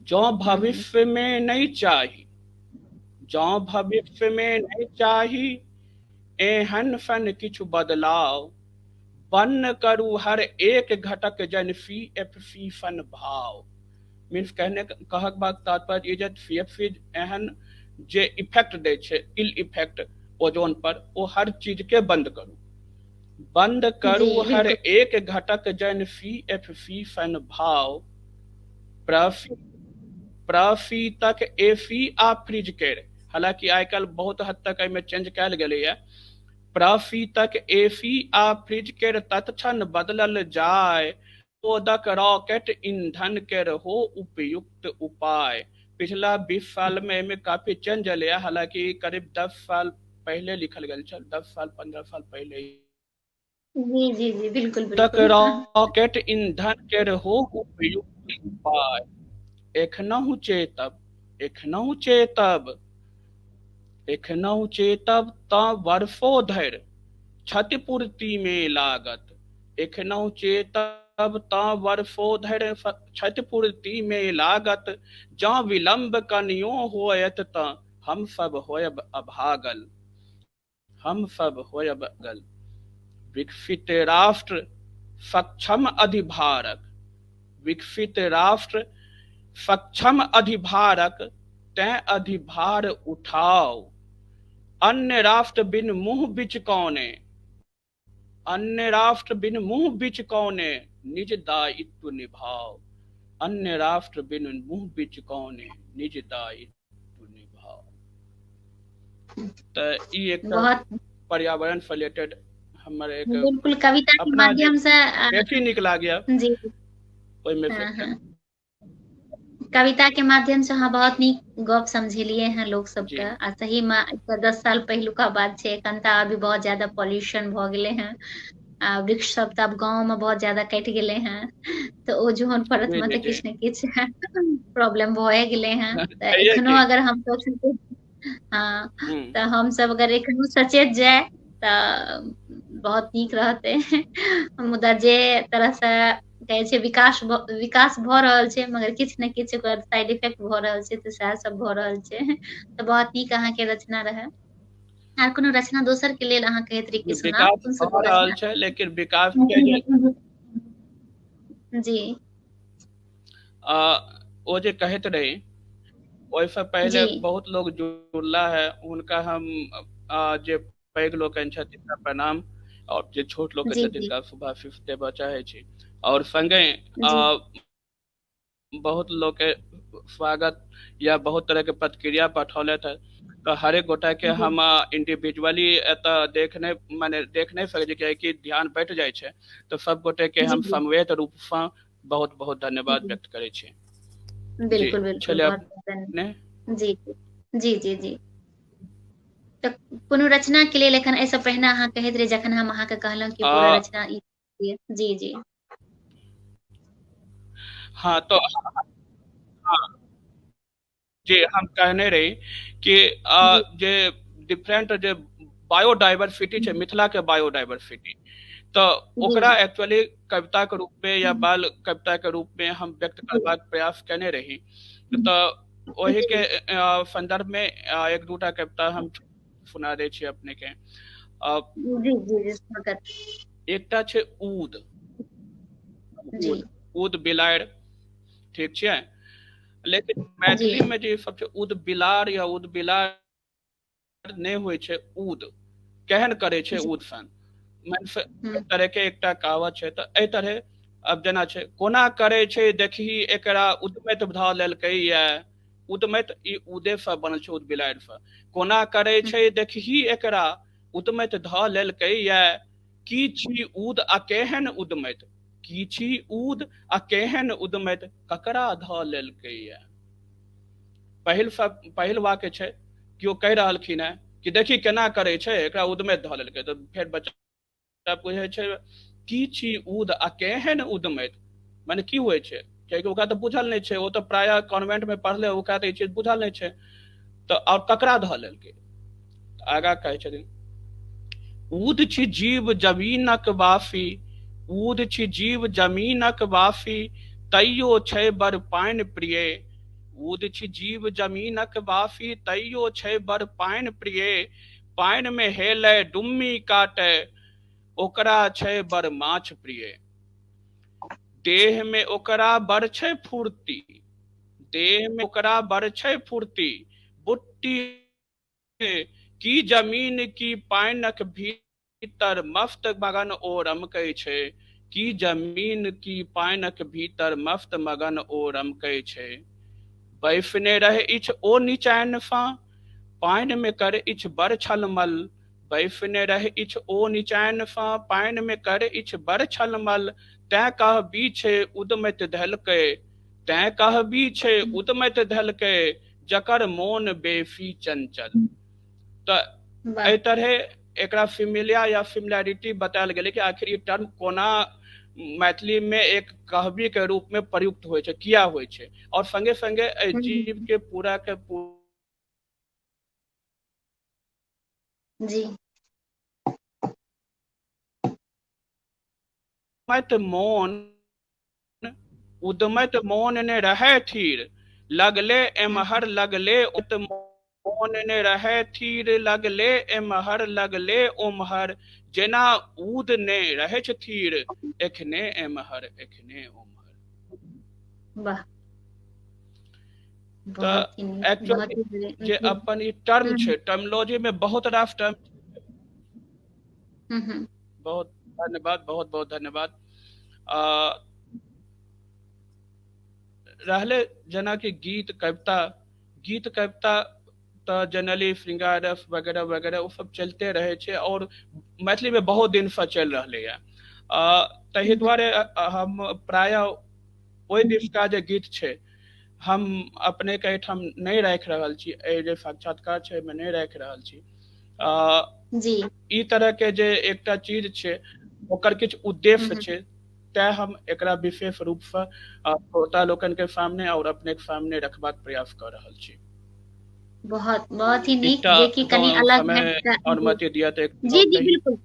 जँ भविष्य मे नहि चाही, जँ भविष्य मे नहि चाही एहन सन किछु बदलाव, बन्न करू हर एक घटक जन सी एफ सी सन भाव। मीन्स कहने कहक बात तात्पर्य ई जे सी एफ सी एहन जे इफेक्ट दै छै, इल इफेक्ट ओजोन पर, ओ हर चीज के बंद करू। बंद जी करू हर बिल्कुल। एक घटक जन सी एफ सी सन भाव, प्रफी प्रफी तक ए सी आ फ्रिज केर, हालाँकि आइ काल्हि बहुत हद तक एहिमे चेंज कयल गेलैए। प्रफी तक ए सी आ फ्रिज केर तत्क्षण बदलल जाय, ओदक रॉकेट ईंधन केर हो उपयुक्त उपाय। पिछला 20 साल मे एहिमे काफी चेंज एलैए, हालाँकि करीब 10 साल पहिले लिखल गेल छल, 10 साल 15 साल पहिले। जी जी जी बिल्कुल तक बिल्कुल। रॉकेट ईंधन केर हो उपयुक्त उपाय। एखनहु चेतब, एखनहु चेतब, एखनहु चेतब तँ वर्षो धरि क्षतिपूर्तिमे लागत, एखनहु चेतब तँ वर्षो धरि क्षतिपूर्तिमे लागत, जँ विलम्ब कनियो होयत तँ हमसब होयब अभागल, हमसब होयब गल। विकसित राष्ट्र सक्षम अधिभारक, विकसित राष्ट्र सक्षम अधिभारक, तेँ अधिभार उठाउ। अन्य राष्ट्र बिन मुँह बिचकौने, अन्य राष्ट्र बिन मुँह बिचकौने निज दायित्व निभाउ। अन्य राष्ट्र बिन मुँह बिचकौने निज दायित्व निभाउ। तऽ ई एकटा बहुत पर्यावरण सँ रिलेटेड हमर एक बिल्कुल कविता के अपना जे माध्यम से बेसी नीक लागैया जी। ओहिमे से हाँ एकटा। हाँ, कविता के माध्यम से अहाँ बहुत नीक गप समझेलियै हेँ लोक जी सबके, आ सही मे 10 साल पहिलुका बात छै, एखन तऽ अभी बहुत ज्यादा पॉल्यूशन भऽ गेलै हेँ। आ वृक्ष सब तऽ आब गाँव में बहुत ज्यादा कटि गेले हेँ, तऽ ओजोन परत जी मे जी तऽ जी किछु ने किछु प्रॉब्लम भए गेलै हेँ। तऽ छैहे एखनो की। अगर हमसब हँ, हूँ। तऽ हमसब अगर एखनो सचेत जाय तऽ बहुत नीक रहतै। मुदा जे तरहसँ कहै छै विकास भऽ रहल छै, मगर किछु ने किछु ओकर साइड इफेक्ट भऽ रहल छै, तऽ सएह सब भऽ रहल छै। तऽ बहुत नीक अहाँके रचना रहै। आर कोनो रचना दोसर के लेल अहाँ कहैत रही कि सुनाउ, विकास कोन सब भऽ रहल रचना? छै लेकिन विकास के जे जी आ, ओ जे कहैत रही ओहिसँ पहिले जी बहुत लोग जुड़ला है, हुनका हम जे पैघ लोकनि छथि तिनका प्रणाम, आओर जे छोट लोकनि जी छथि जी तिनका शुभाशीष देबऽ चाहै छी। आओर संगहि जी बहुत लोकके स्वागत या बहुत तरहके प्रतिक्रिया पठौलथि हँ, तऽ हरेक गोटाके जी हम इंडिविजुअली एतऽ देख नहि, मने देख नहि सकै छी, कियाकि ध्यान बँटि जाइ छै, तऽ सब गोटेके जी हम जी समवेत रूपसँ बहुत बहुत धन्यवाद जी व्यक्त करै छी। जी बिल्कुल बिल्कुल, छलै बहुत बहुत अपने। धन्यवाद। जी जी जी जी। तऽ कोनो रचना के लेल एखन एहिसँ पहिने अहाँ कहैत रही, जखन हम अहाँके कहलहुँ कि आ, पूरा रचना ई जी जी। हाँ तो हाँ जी हम कहने रही कि जी जे डिफरेंट जे बायोडाइवर्सिटी छै, मिथिला के बायोडाइवर्सिटी, तऽ जी ओकरा एक्चुअली कविता के रूप में या बाल कविता के रूप में हम व्यक्त जी करबाक प्रयास केने रही। तऽ ओहि जी के संदर्भ में एक दूटा कविता हम सुना दै छी अपने के। अ, जी जी जी स्वागत। एकटा छै ऊद। जी ऊद, ऊद बिलाड़ि, ठीक छै, लेकिन जी मैथिली में जे सब छै ऊद बिलाड़ या ऊद बिलाड़ नहि होइ छै, ऊद केहन करै छै जी ऊद सन, मने हम्म तरह के एकटा कहावत छै। तऽ एहि तरहे अब जेना छै, कोना करै छै देखही एकरा उदमैत धऽ लेलकै ये, उदमैत ई उदे सँ बनल छै, उद बिलाड़ि सँ। कोना करै छै देखही एकरा उदमैत धऽ लेलकै ये, की छी ऊद आ केहन उदमैत, की छी ऊद आ केहन उदमैत ककरा धऽ लेलकै ये। पहिल सब पहिल वाक्य छै, केओ कहि रहलखिन हेँ कि देखी केना करै छै एकरा उदमैत धऽ लेलकै, तऽ फेर बच्चा बुझै छै की छी ऊद आ केहन उदमैत, मने की होइ छै, कियाकि ओकरा तऽ बुझल नहि छै, ओ तऽ प्रायः कॉन्वेंट मे पढ़ले, ओकरा तऽ ई चीज बुझल नहि छै, तऽ आओर ककरा धऽ लेलकै। आगाँ कहै छथिन, ऊद छी जीव जमीनक वासी, ऊद छी जीव जमीनक वासी, तैयो छै बड़ पानि प्रिय, ऊद छी जीव जमीनक वासी, तैयो छै बड़ पानि प्रिय, पानि मे हेलै डुम्मी काटै, ओकरा छै बड़ माछ प्रिय, देह मे ओकरा बड़ छै फुर्ती, देह मे ओकरा बड़ छै फुर्ती, बुट्टी की जमीन की पानिक भीतर भीतर मस्त मगन ओ रमकै छै, की जमीन की पानिक भीतर मस्त मगन ओ रमकै छै। बैसने रहै इछ ओ निचैनसँ, पानिमे कर इछ बड़ छलमल, बैसने रहै इछ ओ निचैनसँ, पानिमे कर इछ बड़ छलमल, तैं कहबी छै उदमैत धलकै, तैं कहबी छै उदमैत धलकै, जकर मोन बेसी चंचल। तऽ एहि तरहे एकरा सिमिलिया या सिमिलैरिटी बतायल गेलै कि आखिर ई टर्म कोना मैथिली में एक कहबी के रूप में प्रयुक्त होइ छै, किया होइ छै, और संगे संगे एहि जीव के पूरा के पूरा जी मोन उदमैत मोन ने रहै थिर, लगले एमहर लगले उत मोन ने रहै थिर, लगले एमहर लगले ओमहर, जेना ऊद ने रहै थिर, एखने एमहर एखने ओमहर। वाह, तऽ एक्चुअली जे अपन ई टर्म छै, टर्मोलॉजी में बहुत रास टर्म। बहुत धन्यवाद, बहुत बहुत धन्यवाद। रहले जेनाकि गीत कविता, गीत कविता तऽ जनरली श्रृंगार रस वगैरह वगैरह ओ सब चलिते रहै छै और मैथिली में बहुत दिन से चलि रहलैया। ताहि दुआरे हम प्रायः ओहि दिशका जे गीत छै हम अपने के एहिठाम नहि राखि रहल छी, एहि जे साक्षात्कार छै एहिमे नहि राखि रहल छी। जी ई तरह के जे एकटा चीज छै ओकर किछु उद्देश्य छै, तैं हम एकरा विशेष रूपसँ श्रोता लोकनि के सामने और अपने के सामने रखबाक प्रयास कऽ रहल छी। बहुत बहुत ही नीक, जे कि कनि अलग अनुमति दिया तऽ जी जी बिल्कुल,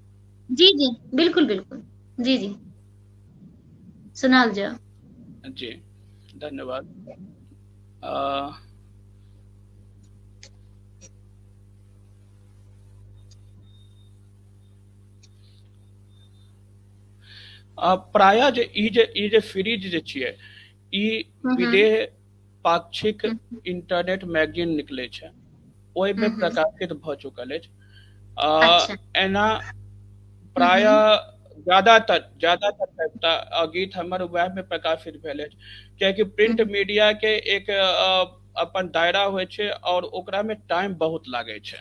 जी जी बिल्कुल बिल्कुल, जी जी सुनाल जाओ। जी धन्यवाद। प्रायः जे ई जे सीरीज जे छियै ई विदेह पाक्षिक इंटरनेट मैगजीन निकलै छै ओहिमे प्रकाशित भऽ चुकल अछि। एना प्रायः ज्यादातर कविता गीत हमर वएह में प्रकाशित भेल अछि, कियाकि प्रिंट मीडिया के एक अपन दायरा होइ छै और ओकरा में टाइम बहुत लागै छै।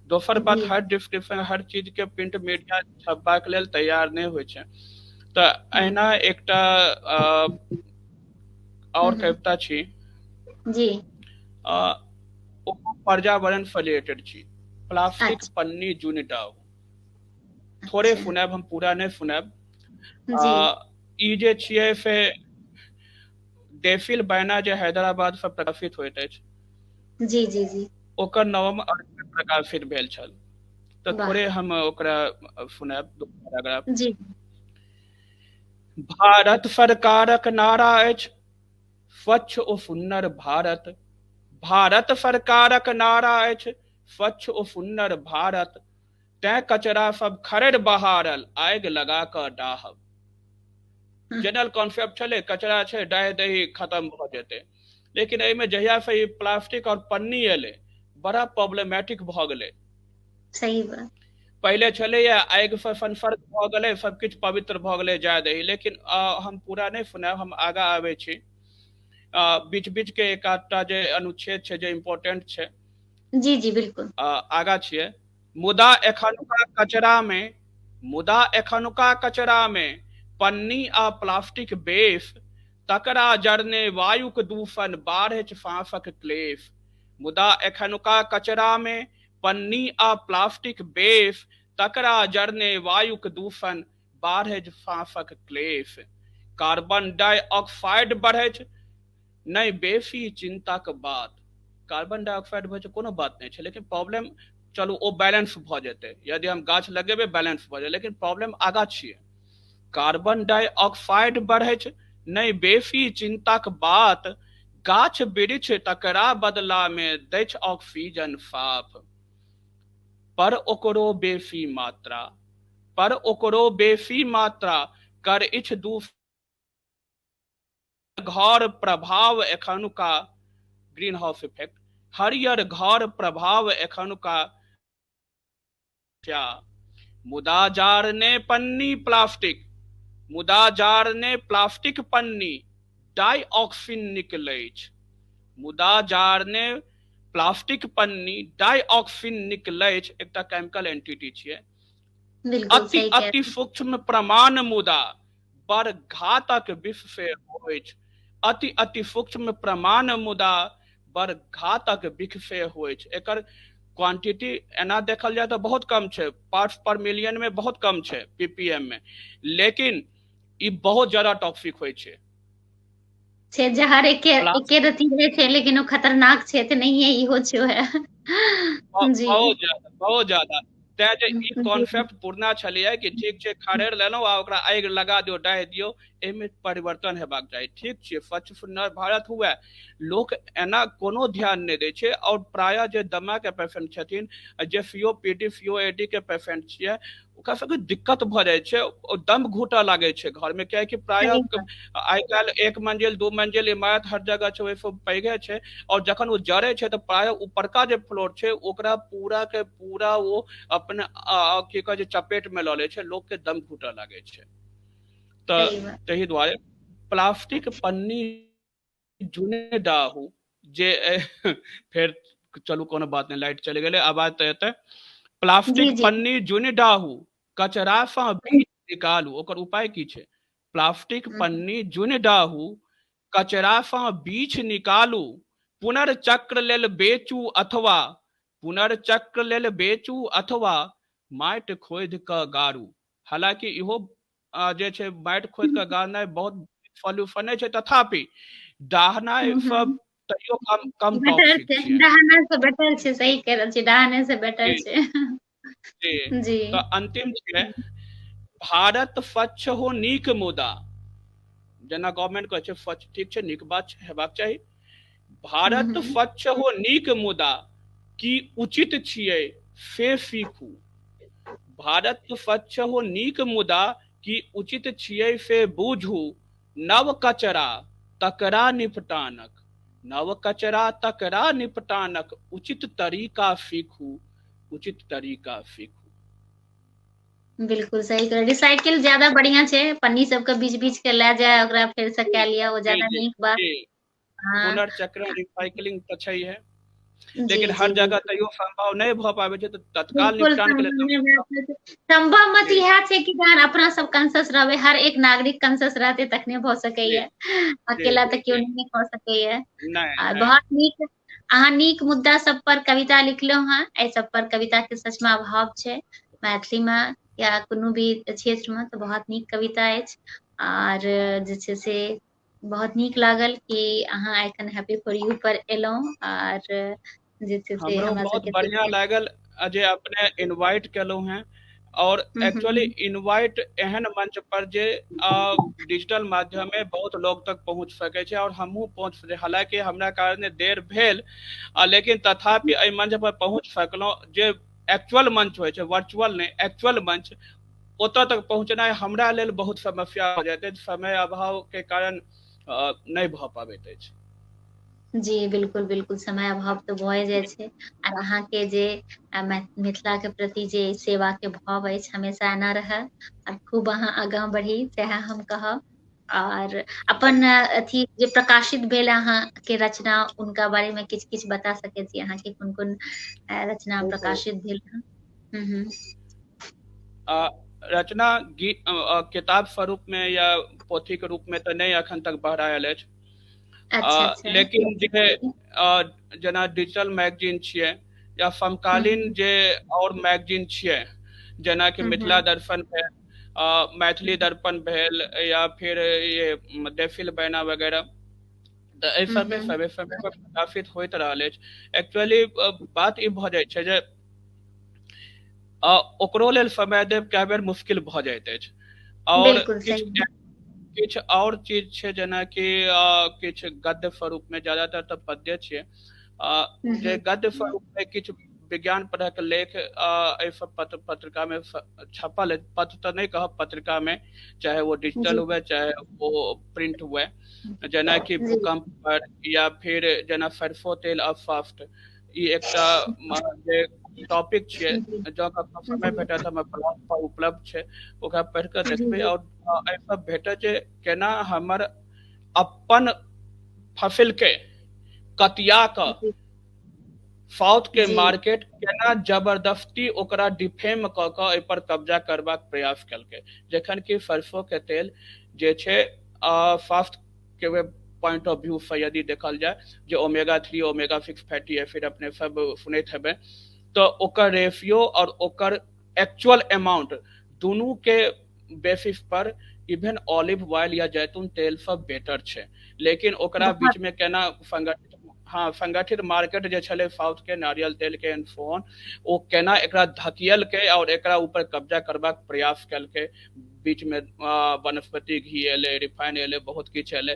दोसर बात, हर डिस्क्रिप्शन हर चीज के प्रिंट मीडिया छपबाक लेल तैयार नहि होइ छै। तऽ एहिना एकटा और कविता छी जी, ओ पर्यावरण से रिलेटेड छी, प्लास्टिक पन्नी जुनि डाउ। थोड़े सुनायब, हम पूरा नहि सुनायब। ई जे छियै से डेफिल बैना जे हैदराबाद से प्रकाशित होइत अछि, जी जी जी, ओकर नवम अंक में प्रकाशित भेल छल। तऽ थोड़े हम ओकरा सुनायब, दू पैराग्राफ। जी। भारत सरकारक नारा अछि स्वच्छ ओ सुन्नर भारत, भारत सरकारक नारा अछि स्वच्छ ओ सुन्नर भारत, तैं कचरा सब खरड़ बहारल आगि लगा कऽ डाहब। जनरल कॉन्सेप्ट छलै, कचरा छै डाहि दही खत्म भऽ जेतै, लेकिन एहिमे जहिया से ई प्लास्टिक और पन्नी एलै बड़ा प्रॉब्लमेटिक भऽ गेलै। सही बात। पहिले छलैया आगि से संसर्ग भऽ गेलै, सबकिछु पवित्र भऽ गेलै जाय दही, लेकिन हम पूरा नहि सुनायब, हम आगाँ आबै छी। बीच बीच के एक आधटा जे अनुच्छेद छै जे इम्पोर्टेंट छै, जी जी बिल्कुल, आगा छियै। मुदा एखनुका कचरा में, मुदा एखनुका कचरा में पन्नी आ प्लास्टिक बेस, तकरा जरने वायुक दूषण बाढ़ सांसक क्लेश। मुदा एखनुका कचरा में पन्नी आ प्लास्टिक बेस, तकरा जरने वायुक दूषण बाढ़ सांसक क्लेश। कार्बन डाइऑक्साइड बढ़ै नहि बेसी चिंताक बात, कार्बन डाइऑक्साइड बढ़ै कोनो बात नहि छै, लेकिन प्रॉब्लम चलू ओ बैलेंस भऽ जेतै, यदि हम गाछ लगेबै बैलेंस भऽ जेतै, लेकिन प्रॉब्लम आगाँ छियै। कार्बन डाइऑक्साइड बढ़ै नहि बेसी चिंताक बात, गाछ वृक्ष तकरा बदला मे दैछ ऑक्सीजन साफ। पर ओकरो बेसी मात्रा, पर ओकरो बेसी मात्रा कर इछ दू घर प्रभाव एखनुका ग्रीन हाउस इफेक्ट, हरियर घर प्रभाव एखनुका। मुदा जारने पन्नी प्लास्टिक, मुदा जारने प्लास्टिक पन्नी डाइऑक्सिन निकलैछ, मुदा जारने प्लास्टिक पन्नी डाइऑक्सिन निकलैछ, एकटा केमिकल एंटिटी छियै। अति अति सूक्ष्म प्रमाण मुदा बड़ घातक विष से होइछ, अति अति सूक्ष्म प्रमाण मुदा बड़ घातक विष से होइछ। एकर क्वांटिटी एना देखल जाय तऽ बहुत कम छै, पार्ट्स पर मिलियन में बहुत कम छै, पीपीएम में, लेकिन ई बहुत ज्यादा टॉक्सिक होइ छै। छै जहर एके एके रति रहै छै, लेकिन ओ खतरनाक छै तऽ नहिये इहो छै जी। बहुत ज्यादा, बहुत ज्यादा। तें जे ई कॉन्सेप्ट पुरना छलैया कि ठीक छै खड़ेर लेलहुँ आ ओकरा आगि लगा दियौ, डाहि दियौ, एहिमे परिवर्तन हेबाक चाही। ठीक छै स्वच्छ सुन्दर भारत हुए, लोक एना कोनो ध्यान नहि दै छै। आओर प्रायः जे दमा के पेशेंट छथिन, जे सीओपीडी सीओएडी के पेशेंट छियै, ओकरा सबके दिक्कत भऽ जाइ छै, ओ दम घुटऽ लागै छै घरमे, कियाकि प्रायः आइ काल्हि 1 मंजिल 2 मंजिल इमारत हर जगह छै, ओहिसँ पैघे छै। और जखन ओ जरै छै तऽ प्रायः ऊपरका जे फ्लोर छै ओकरा पूरा के पूरा ओ अपने की कहै छै चपेट मे लऽ लै छै, लोक के दम घुटऽ लागै छै। तऽ ताहि दुआरे प्लास्टिक पन्नी जुने डाहू जे फेर चलू कोनो बात नहि, लाइट चलि गेलै, आवाज तऽ एतै। प्लास्टिक पन्नी जुनि डाहू कचरा सँ बीज निकालू, ओकर उपाय की छै? प्लास्टिक पन्नी जुनि डाहू कचरा सँ बीछ निकालू, पुनर्चक्र लेल बेचू अथवा, पुनर्चक्र लेल बेचू अथवा माटि खोदि कऽ गारू। हालांकि इहो जे छै माटि खोदि कऽ गाड़नाइ बहुत सॉल्यूशन नहि छै, तथापि डाहनाइ सब तैयो कम कम टॉक्सिक छै। डहाना से बेटर छै, सही कह रहल छी, डहाने से बेटर छै। जी जी। तऽ अंतिम छै भारत स्वच्छ हो नीक मुदा, जेना गवर्नमेंट कहै छै स्वच्छ, ठीक छै, नीक बात छै, हेबाक चाही। भारत स्वच्छ हो नीक मुदा की उचित छियै से सीखू, भारत स्वच्छ हो नीक मुदा की उचित छियै से बूझू, नव कचरा तकरा निपटानक, नव कचरा तकरा निपटानक उचित तरीका सीखू, उचित तरीका सीखू। बिल्कुल सही कह, रिसाइकिल ज्यादा बढ़िया छै, पन्नी सबके बीच बीच के लए जाय ओकरा फेर से कए लिअ, ओ ज्यादा नीक बात। पुनर्चक्रण रिसाइकलिंग तऽ छैहे, लेकिन हर जगह तैयो संभव नहि भऽ पाबै छै, तऽ तत्काल निपटान के लेल संभव मत इएह छै कि जहन अपना सब कंसस रहबै, हर एक नागरिक कंसस रहतै तखने भऽ सकैया, अकेला तऽ केओ नहि कऽ सकैया। बहुत नीक, अहाँ नीक मुद्दा सब पर कविता लिखलहुँ हेँ, एहि सब पर कविता के सचमे अभाव छै मैथिली मे या कोनो भी क्षेत्र मे, तऽ बहुत नीक कविता अछि। आर जे छै से बहुत नीक लागल कि अहाँ एखन हैप्पी फॉर यू पर एलहुँ। आर जे छै से हमरा बहुत बढ़िया लागल जे अपने इनवाइट केलहुँ हेँ। और एक्चुअली इनवाइट एहन मंच पर जे डिजिटल माध्यम में बहुत लोग तक पहुंच सकै छै, और हमहूँ पहुंच सकै। हालांकि हमरा कारणे देर भेल, लेकिन तथापि एहि मंच पर पहुंच सकलहुँ, जे एक्चुअल मंच होइ छै, वर्चुअल नहि, एक्चुअल मंच, ओतऽ तक पहुँचनाइ हमरा लेल बहुत समस्या हो जाइत अछि, समय अभाव के कारण नहि भऽ पाबैत अछि। जी बिल्कुल बिल्कुल, समय अभाव तऽ भए जाइ छै। आर अहाँके जे मिथिला के प्रति जे सेवा के भाव अछि हमेशा एना रहै, आर खूब अहाँ आगाँ बढ़ी सएह हम कहब। आर अपन अथी जे प्रकाशित भेल अहाँके रचना, उनका बारे में किछु किछु बता सकै छी? अहाँके कोन कोन रचना प्रकाशित भेल? रचना गीत किताब स्वरूप में या पोथी के रूप में तऽ नहि अखन तक बहरायल अछि। अच्छा। लेकिन जे जेना डिजिटल मैगजीन छियै या समकालीन जे और मैगजीन छियै, जेनाकि मिथिला दर्शन भेल, मैथिली दर्पण भेल, या फिर ये देफिल बैना वगैरह, तऽ एहि सबमे समय समय पर प्रकाशित होइत रहल अछि। एक्चुअली बात ई भऽ जाइ छै जे ओकरो लेल समय देब कए बेर मुश्किल भऽ जाइत अछि। और किछु और चीज छै, जेनाकि किछु गद्य स्वरूप में, ज्यादातर तऽ पद्य छियै, जे गद्य स्वरूप में किछु विज्ञान परक लेख एहि सब पत्र पत्रिका में छपल, पत्र तऽ नहि कहब, पत्रिका में, चाहे वो डिजिटल हुए चाहे वो प्रिंट हुए, जेनाकि भूकंप पर या फिर जेना सरसों तेल अब फास्ट, ई एकटा जे टॉपिक छियै। जी। जँ कखनो समय जी। भेटत, हमर ब्लॉग पर उपलब्ध छै, ओकरा पढ़ि कऽ जी। देखबै जी। आओर एहिसँ भेटत जे केना हमर अपन फसिलके कतिया कऽ जी। साउथ के जी। मार्केट केना जबरदस्ती ओकरा डिफेम कऽ कऽ एहिपर कब्जा करबाक प्रयास केलकै, जखन कि सरसों के तेल जे छै स्वास्थ्य के पॉइंट ऑफ व्यू से यदि देखल जाय, जे ओमेगा 3 ओमेगा 6 फैटी एसिड अपने सब सुनैत हेबै, तऽ ओकर रेशियो और ओकर एक्चुअल अमाउंट दुनू के बेसिस पर इवन ऑलिव ऑयल या जैतून तेल सब बेटर छै। लेकिन ओकरा बहुत बीच में केना संगठित, हाँ, संगठित मार्केट जे छलै साउथ के नारियल तेल के एंड सो ऑन, ओ केना एकरा धकियलकै और एकरा ऊपर कब्जा करबाक प्रयास केलकै। बीच में वनस्पति घी एलै, रिफाइन एलै, बहुत किछु एलै।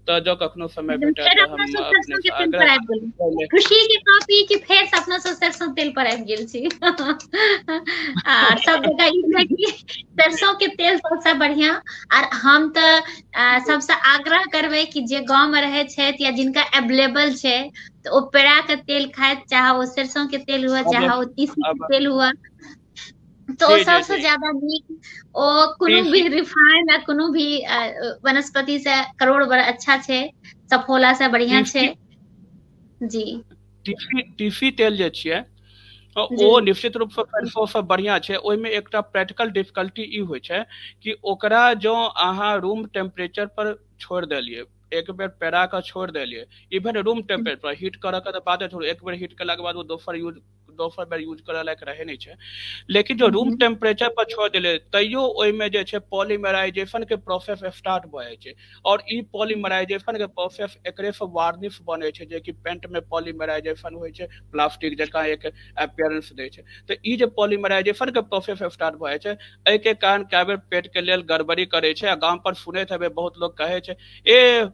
तऽ जँ कखनो समय भेटत फेर तऽ अपना हम सब अपने सरसों के से तेल पर आग्रह आबि गेलहुँ। करब। खुशी के गप ई कि फेर से अपना सब सरसों तेल पर आबि गेल छी। आर सब जगह ई छै कि सरसों के तेल सबसँ बढ़िया। आर हम तऽ सबसँ आग्रह करबै कि जे गाँव में रहै छथि या जिनका एवेलेबल छै, तऽ ओ पेड़ा के तेल खाइत, चाहे ओ सरसों के तेल हुए, अब चाहे ओ तीसी के अब तेल हुए, तऽ ओ जी जी सबसँ जी ज्यादा नीक, ओ कोनो तीसी भी रिफाइन आ कोनो भी वनस्पति से करोड़ बड़ अच्छा छै, सफोला से बढ़िया तीसी छै। जी। तीसी तीसी तेल जे छियै, जी। ओ निश्चित रूपसँ सरसों बढ़िया छै। ओहिमे एकटा प्रैक्टिकल डिफिकल्टी ई होइ छै कि ओकरा जँ अहाँ रूम टेम्परेचर पर छोड़ि देलियै, एक बेर पेरा कऽ छोड़ि देलियै, इवन रूम टेम्परेचर पर हीट करऽ के तऽ बाते छोड़ू, एक बेर हीट केलाके बाद ओ दोसर यूज दोसर बेर यूज करऽ लायक रहै नहि छै। लेकिन जो रूम टेम्परेचर पर छोड़ि देलियै, तैयो ओहिमे जे छै पॉलीमराइजेशन के प्रोसेस स्टार्ट भऽ जाइ छै, और ई पॉलीमराइजेशन के प्रोसेस एकरे से वार्निश बनै छै, जेकि पेंट में पॉलीमराइजेशन होइ छै, प्लास्टिक जकाँ एक अपीयरेंस दै छै। तऽ ई जे पॉलीमराइजेशन के प्रोसेस स्टार्ट भऽ जाइ छै, एहिके कारण कए बेर पेट के लेल गड़बड़ी करै छै। आ गाम पर सुनैत हेबै, बहुत लोग कहै छै, ए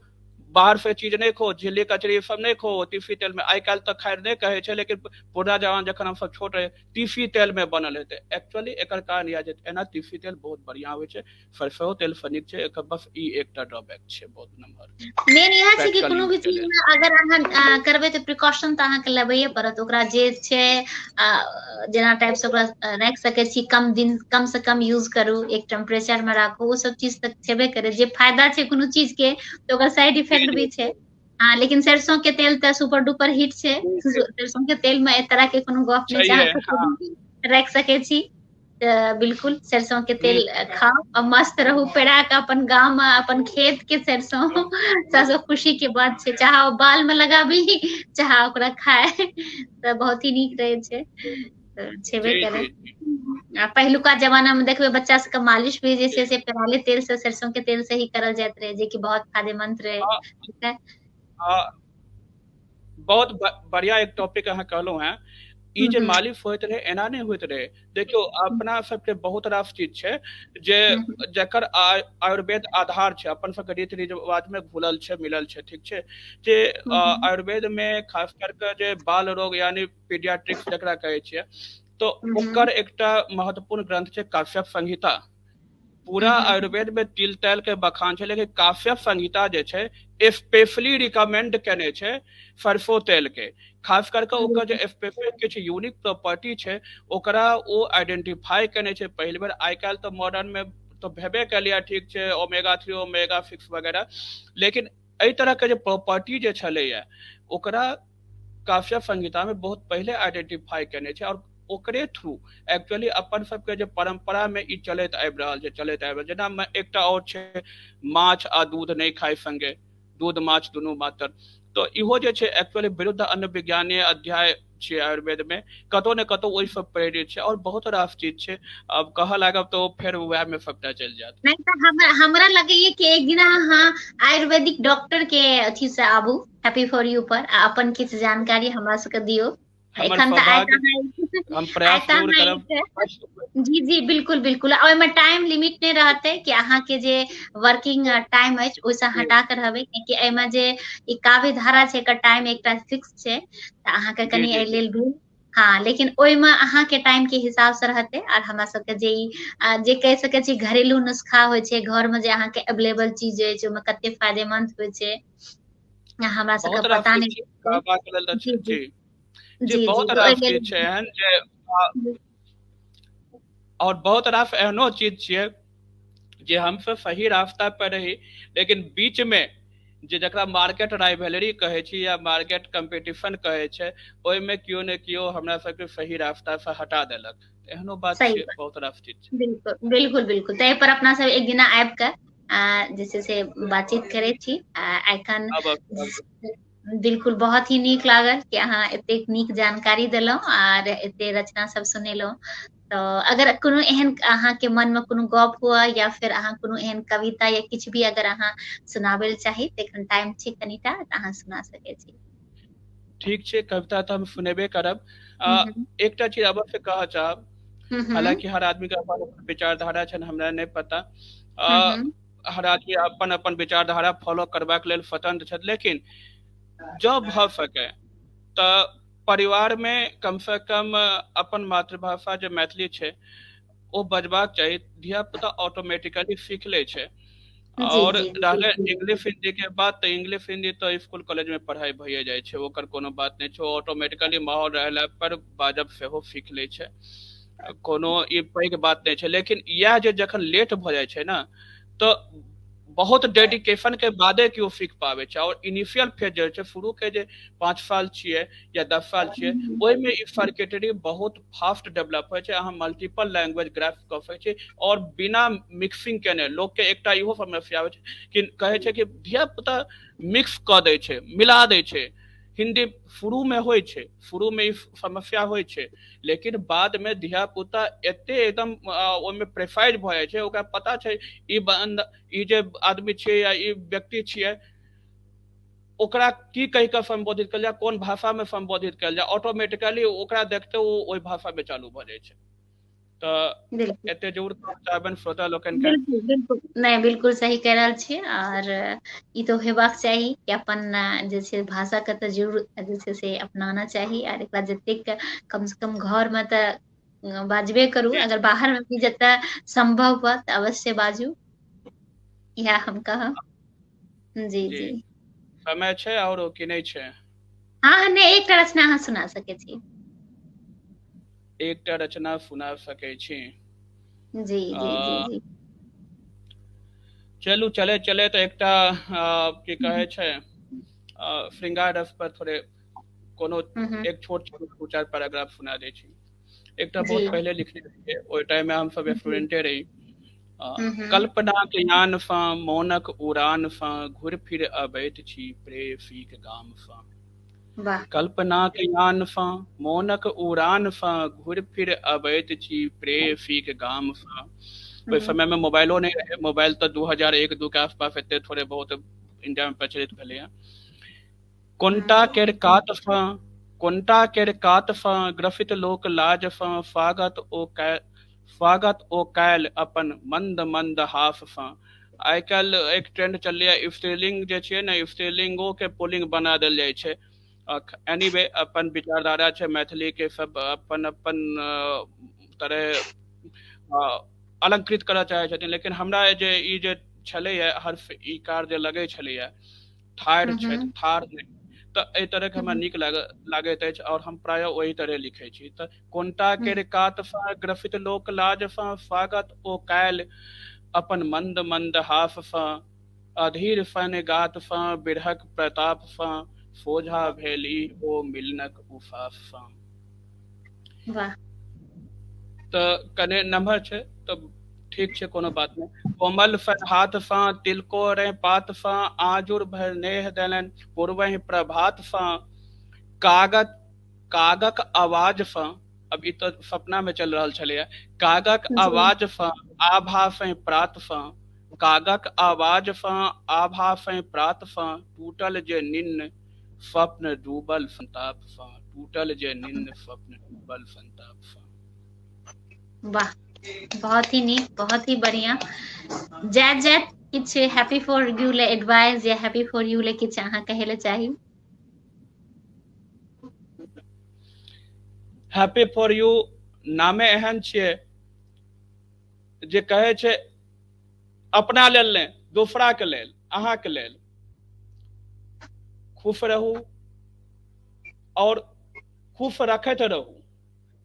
बाहर से चीज नहि खो, झिल्ली कचरी सब नहि खो, तीसी तेल में। आइ काल्हि तऽ खैर नहि कहै छै, लेकिन पुरना जमाना जखन हमसब छोट रहे, तीसी तेल में बनल हेतै। एक्चुअली एकर कारण इएह छै। एना तीसी तेल बहुत बढ़िया होइ छै, सरसो तेल से नीक छै। एकर बस ई एकटा ड्रॉबैक छै बहुत नम्हर मेन इएह छै कि प्रैक्टिकल कोनो यूज भी के चीज लेल। मे अगर अहाँ करबै तऽ प्रिकॉशन तऽ अहाँके लेबैए पड़त। ओकरा जे छै जेना टाइप से ओकरा राखि सकै छी, कम दिन कम से कम यूज करू, एक टेम्परेचर मे राखू, ओ सब चीज तऽ छेबे करै। जे फायदा छै कोनो चीज के, तऽ ओकर साइड जी इफेक्ट जी भी छै। हँ, लेकिन सरसों के तेल तऽ सुपर डुपर हिट छै। जी जी सरसों के तेल मे एहि तरह के कोनो गप नहि छै, छैहे, अहाँ कतौ हँ। भी राखि सकै छी। तऽ बिल्कुल सरसों के हूँ तेल खाउ आ मस्त रहू, पेरा के अपन गाम मे अपन खेत के सरसों सबसे खुशी के बात छै, चाहे ओ बाल में लगाबी, चाहे ओकरा खाय, तऽ बहुत ही नीक रहै छै। तऽ छेबे जी करै। जी जी आ पहिलुका जमाना मे देखबै बच्चा सबके मालिश भी जे जी छै से पेराले तेल से, सरसों के तेल से ही करल जाइत रहे, जेकि बहुत फायदेमंद रहे। हँ हँ, बहुत बढ़िया एक टॉपिक अहाँ कहलहुँ हेँ। ई जे मालिश होइत रहै, एना नहि होइत रहै। देखियौ, अपना सबके बहुत रास चीज छै जे जकर आयुर्वेद आधार छै, अपन सबके रीति रिवाज मे घुलल छै, मिलल छै, ठीक छै? जे आयुर्वेद मे खास करके जे बाल रोग यानी पीडियाट्रिक्स जकरा कहै छियै, तऽ ओकर एकटा महत्वपूर्ण ग्रंथ छै काश्यप संहिता। पूरा आयुर्वेद में तिल तैल के बखान छै, लेकिन काश्यप संहिता जे छै स्पेशली रिकमेंड केने छै सरसों तेल के। खास करके ओकर जे स्पेशल किछु यूनिक प्रॉपर्टी छै, ओकरा ओ आइडेंटिफाई केने छै पहिल बेर। आइ काल्हि तऽ मॉडर्न मे तऽ भेबे केलैए, ठीक छै, ओमेगा 3 ओमेगा 6 वगैरह, लेकिन एहि तरह के जे प्रॉपर्टी जे छलैया, ओकरा काश्यप संहिता में बहुत पहिले आइडेंटिफाई केने छै, और ओकरे थ्रू एक्चुअली अपन सबके जे परंपरा में ई चलैत आबि रहल छै, चलैत आबि रहल छै। जेना एकटा और छै, माछ आ दूध नहि खाय संगे, दूध माछ दुनू मात्र, तऽ इहो जे छै एक्चुअली विरुद्ध अन्न विज्ञानीय अध्याय छै आयुर्वेद में, कतौ ने कतौ ओहि सब प्रेरित छै। और बहुत रास चीज छै, अब कहऽ लागब तऽ फेर वएह में सबटा चलि जायत। नहि तऽ हमरा लगैया कि एक दिन अहाँ आयुर्वेदिक डॉक्टर के अथी से आबू हैप्पी फॉर यू पर आ अपन किछु जानकारी हमरा सबके दियौ। हमर एखन तऽ आइ सौभाग्य, तऽ हम आइ प्रयास तऽ जरूर अहाँ करब। जी जी, बिल्कुल बिल्कुल। ओहिमे टाइम लिमिट नहि रहतै कि अहाँके जे वर्किंग टाइम अछि ओहिसँ जी हटा कऽ रहबै, कियाकि एहिमे जे ई काव्य धारा छै, एकर टाइम एकटा फिक्स छै, तऽ अहाँके जी कनि जी एहि जी लेल भी, हँ, लेकिन ओहिमे अहाँके टाइम के हिसाब से रहतै। आर हमरा सबके जे ई जे कहि सकै छी घरेलू नुस्खा होइ छै, घर में जे अहाँके एवेलेबल चीज अछि, ओहिमे कते फायदेमंद होइ छै, हमरा सबके बहुत रास पता चीज नहि छै कहबाक लेल तऽ जी जी जी। जे जी जी बहुत तऽ ओहि रास लेल चीज छै एहन जे और बहुत रास एहनो चीज छियै जे हमसब सही रास्ता पर रही, लेकिन बीच मे जे जकरा मार्केट राइवेलरी कहै छी या मार्केट कम्पीटिशन कहै छै, ओहिमे केओ ने केओ हमरा सबके सही रास्ता से हटा देलक। एहनो बात सही छै, बात। बहुत रास चीज छै। बिल्कुल बिल्कुल बिल्कुल, तऽ एहि पर अपना सब एक दिना आबि कऽ जे छै से बातचीत करै छी। आ एखन आब बिल्कुल बहुत ही नीक लागल कि अहाँ एतेक नीक जानकारी देलहुँ आर एते रचना सब सुनेलहुँ। तऽ अगर कोनो एहन अहाँके मनमे कोनो गप हुए या फेर अहाँ कोनो एहन कविता या किछु भी अगर अहाँ सुनाबै लए चाही तऽ एखन टाइम छै कनिटा, तऽ अहाँ सुना सकै छी। ठीक छै, कविता तऽ हम सुनेबे करब। हूँ हूँ एकटा चीज अवश्य कहऽ चाहब, हूँ हूँ हालाँकि हर आदमीके अपन अपन विचारधारा छनि, हमरा नहि पता। हूँ आ, हूँ हर आदमी अपन अपन विचारधारा फॉलो करबाक लेल स्वतंत्र छथि, लेकिन जँ भऽ सकै तऽ परिवारमे कमसँ कम अपन मातृभाषा जे मैथिली छै ओ बजबाक चाही। धिया पुता ऑटोमेटिकली सीख लै छै। जी और जी रहलै इंग्लिश हिन्दी के बात, तऽ इंग्लिश हिन्दी तऽ स्कुल कॉलेज मे पढ़ाइ भइए जाइ छै, ओकर कोनो बात नहि छै। ओ ऑटोमेटिकली माहौल रहला पर बाजब सेहो सीख लै छै, कोनो ई पैघ बात नहि छै। लेकिन इएह जे जखन लेट भऽ जाइ छै ने, तऽ बहुत डेडिकेशन के बादे केओ सीख पाबै छै। और इनिशियल फेज जे होइ छै, शुरू के जे 5 साल छियै या 10 साल छियै, ओहिमे ई सर्किटरी बहुत फास्ट डेवलप होइ छै। अहाँ मल्टीपल लैंग्वेज ग्रास्प कऽ सकै छी और बिना मिक्सिंग केने। लोकके एकटा इहो समस्या होइ छै कि कहै छै कि धिया पुता मिक्स कऽ दै छै, मिला दै छै हिन्दी। शुरूमे होइ छै, शुरूमे ई समस्या होइ छै, लेकिन बादमे धिया पुता एते एकदम ओहिमे प्रिसाइज भऽ जाइ छै, ओकरा पता छै ई बन्द, ई जे आदमी छियै या ई व्यक्ति छियै, ओकरा की कहि कऽ सम्बोधित कयल जाय, कोन भाषामे सम्बोधित कयल जाय। ऑटोमेटिकली ओकरा देखते ओ ओहि भाषामे चालू भऽ जाइ छै। तऽ बिल्कुल एते जरूर कहऽ चाहबनि श्रोता लोकनिके। बिल्कुल बिल्कुल, नहि, बिल्कुल सही कहि रहल छियै। आर ई तऽ हेबाक चाही कि अपन जे छै भाषाके तऽ जरूर जे छै से अपनाना चाही, आर एकरा जतेक कम से कम घरमे तऽ बाजबे करू, जी अगर बाहरमे भी जतय सम्भव हुए तऽ अवश्य बाजू, इएह हम कहब। जी जी। जी। समय छै आओरो कि नहि छै? हँ हँ, नहि, एकटा रचना अहाँ सुना सकै छी। एकटा रचना सुना सकै छी। जी जी जी आ, जी। चलू, चले चले तऽ एकटा की कहै छै, श्रृंगार रस पर थोड़े कोनो हूँ हूँ एक छोट छोट दू चारि पैराग्राफ सुना दै छी। एकटा जी बहुत पहिले लिखने रहियै, ओहि टाइम मे हमसब जी स्टूडेंटे रही। हूँ हूँ कल्पनाक यानसँ मौनक उड़ानसँ घुरि फिर अबैत छी प्रेयसीक गामसँ। वाह। कल्पनाक यानसँ मौनक उड़ानसँ घुरि फिर अबैत छी प्रेयसीक गामसँ। ओहि हूँ समयमे मोबाइलो नहि रहै, मोबाइल तऽ 2001-2 के आसपास एते थोड़े बहुत इंडिया मे प्रचलित भेलैया। कोन्टा हूँ केर कातसँ, कोन्टा केर कातसँ ग्रसित लोक लाजसँ स्वागत ओ कै, स्वागत ओ कयल अपन मन्द मन्द हाससँ। आइ काल्हि एक ट्रेंड चललैए स्त्रीलिंग जे छियै ने, स्त्रीलिंगो के पुल्लिंग बना देल जाइ छै। एनीवे, अपन विचारधारा छै मैथिली के, सब अपन अपन तरह अलंकृत करऽ चाहै छथिन, लेकिन हमरा जे ई जे छलैया हर्फ ईकार जे लगै छलैया, ठाढ़ि हूँ छथि हूँ ठाढ़ नहि, तऽ एहि तरहके हमरा हूँ नीक लागैत अछि और हम प्रायः ओहि तरहे लिखै छी। तऽ कोन्टा हूँ केर कातसँ ग्रसित लोक लाजसँ स्वागत ओ कयल अपन मन्द मन्द हाससँ, अधीर सन गातसँ बिरहक प्रतापसँ सोझा भेली ओ मिलनक उफाससँ। वाह। तऽ कने नम्हर छै तऽ ठीक छै, कोनो बात नहि। कोमल सन हाथसँ तिलकोरे पातसँ आजुर भरि नेह देलनि पूर्वहि प्रभातसँ, कागत कागक आवाजसँ, अब ई तऽ सपना मे चलि रहल छलैया, कागक जी आवाजसँ आभासहि प्रातसँ, कागक आवाजसँ आभासहि प्रातसँ टूटल जे निन्न स्वप्न डूबल संतापसँ, टूटल जे निन्न स्वप्न डूबल संतापसँ। वाह, बहुत ही नीक, बहुत ही बढ़िया। जाइत जाइत किछु हैप्पी फॉर यू ले एडवाइस या हैप्पी फॉर यू ले किछु अहाँ कहै लए चाही? हैप्पी फॉर यू नामे एहन छियै जे कहै छै अपना लेल नहि, दोसराके लेल, अहाँके लेल। खुश रहू और खुश रखैत रहू।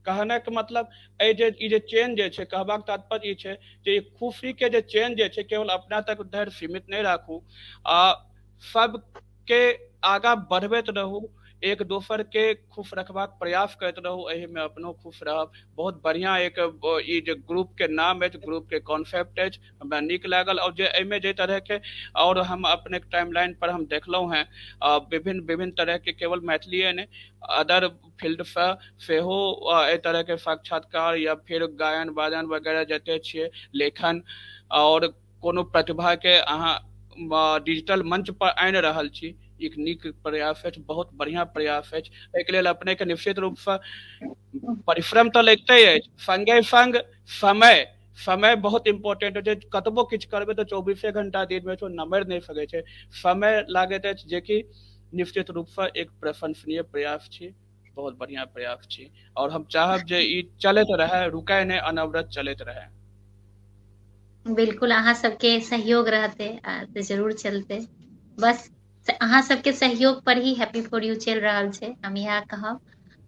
कहने के मतलब एहि जे ई जे चेन जे छै, कहबाक तात्पर्य ई छै जे ई खुशी के जे चेन जे छै केवल अपना तक धरि सीमित नहि राखू, आ सबके आगाँ बढ़बैत रहू, एक दोसर के खुश रखबाक प्रयास करैत रहू, एहिमे अपनो खुश रहब। बहुत बढ़िया एक ई जे ग्रुप के नाम अछि, ग्रुप के कॉन्सेप्ट अछि, हमरा नीक लागल। और जे एहिमे जे तरह के और हम अपने टाइमलाइन पर हम देखलहुं हैं विभिन्न विभिन्न तरह के, केवल मैथिलीए नहि अदर फील्ड से सेहो एहि तरह के साक्षात्कार या फिर गायन वादन वगैरह जते छियै, लेखन और कोनो प्रतिभा के अहाँ डिजिटल मंच पर आनि रहल छी, एक नीक प्रयास अछि, बहुत बढ़िया प्रयास अछि। एहिके लेल अपने के निश्चित रूप से परिश्रम तऽ लगिते अछि, संगे संग समय, समय बहुत इम्पोर्टेंट होइ छै। कतबो किछु करबै तऽ 24 घंटा दिन मे नमरि नहि सकै छै, समय लागैत अछि, जेकि निश्चित रूप से एक प्रशंसनीय प्रयास छी, बहुत बढ़िया प्रयास छी। और हम चाहब जे ई चलैत रहै, रुकै नहि, अनवरत चलैत रहै। बिल्कुल, अहाँ सबके सहयोग रहतै तऽ जरूर चलतै। बस अहाँ सबके सहयोग पर ही हैप्पी फॉर you चलि रहल छै, हम इएह कहब।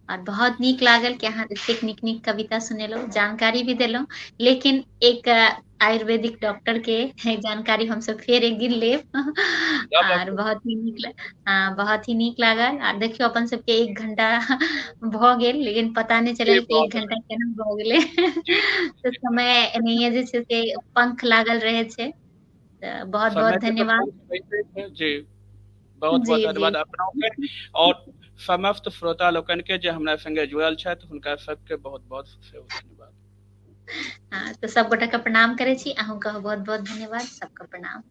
और बहुत नीक लागल कि अहाँ एतेक नीक नीक कविता सुनेलहुँ, जानकारी भी देलहुँ, लेकिन एक आयुर्वेदिक डॉक्टर के जानकारी हमसब फेर एक दिन लेब। आर बहुत ही नीक, हाँ, बहुत ही नीक लागल। आ देखियौ अपन सबके 1 घंटा भऽ गेल, लेकिन पता नहि चलल कि 1 घंटा केना भऽ गेलै। तऽ समय एनाहिए जे छै से पंख लागल रहै छै। तऽ बहुत बहुत धन्यवाद जी, बहुत बहुत धन्यवाद अपना और समस्त श्रोता लोकनि के जे हमरा संगे जुड़ल छथि, हुनका सबके बहुत बहुत धन्यवाद। हाँ, तऽ सब गोटा के प्रणाम करै छी, अहूँके बहुत बहुत धन्यवाद, सबके प्रणाम।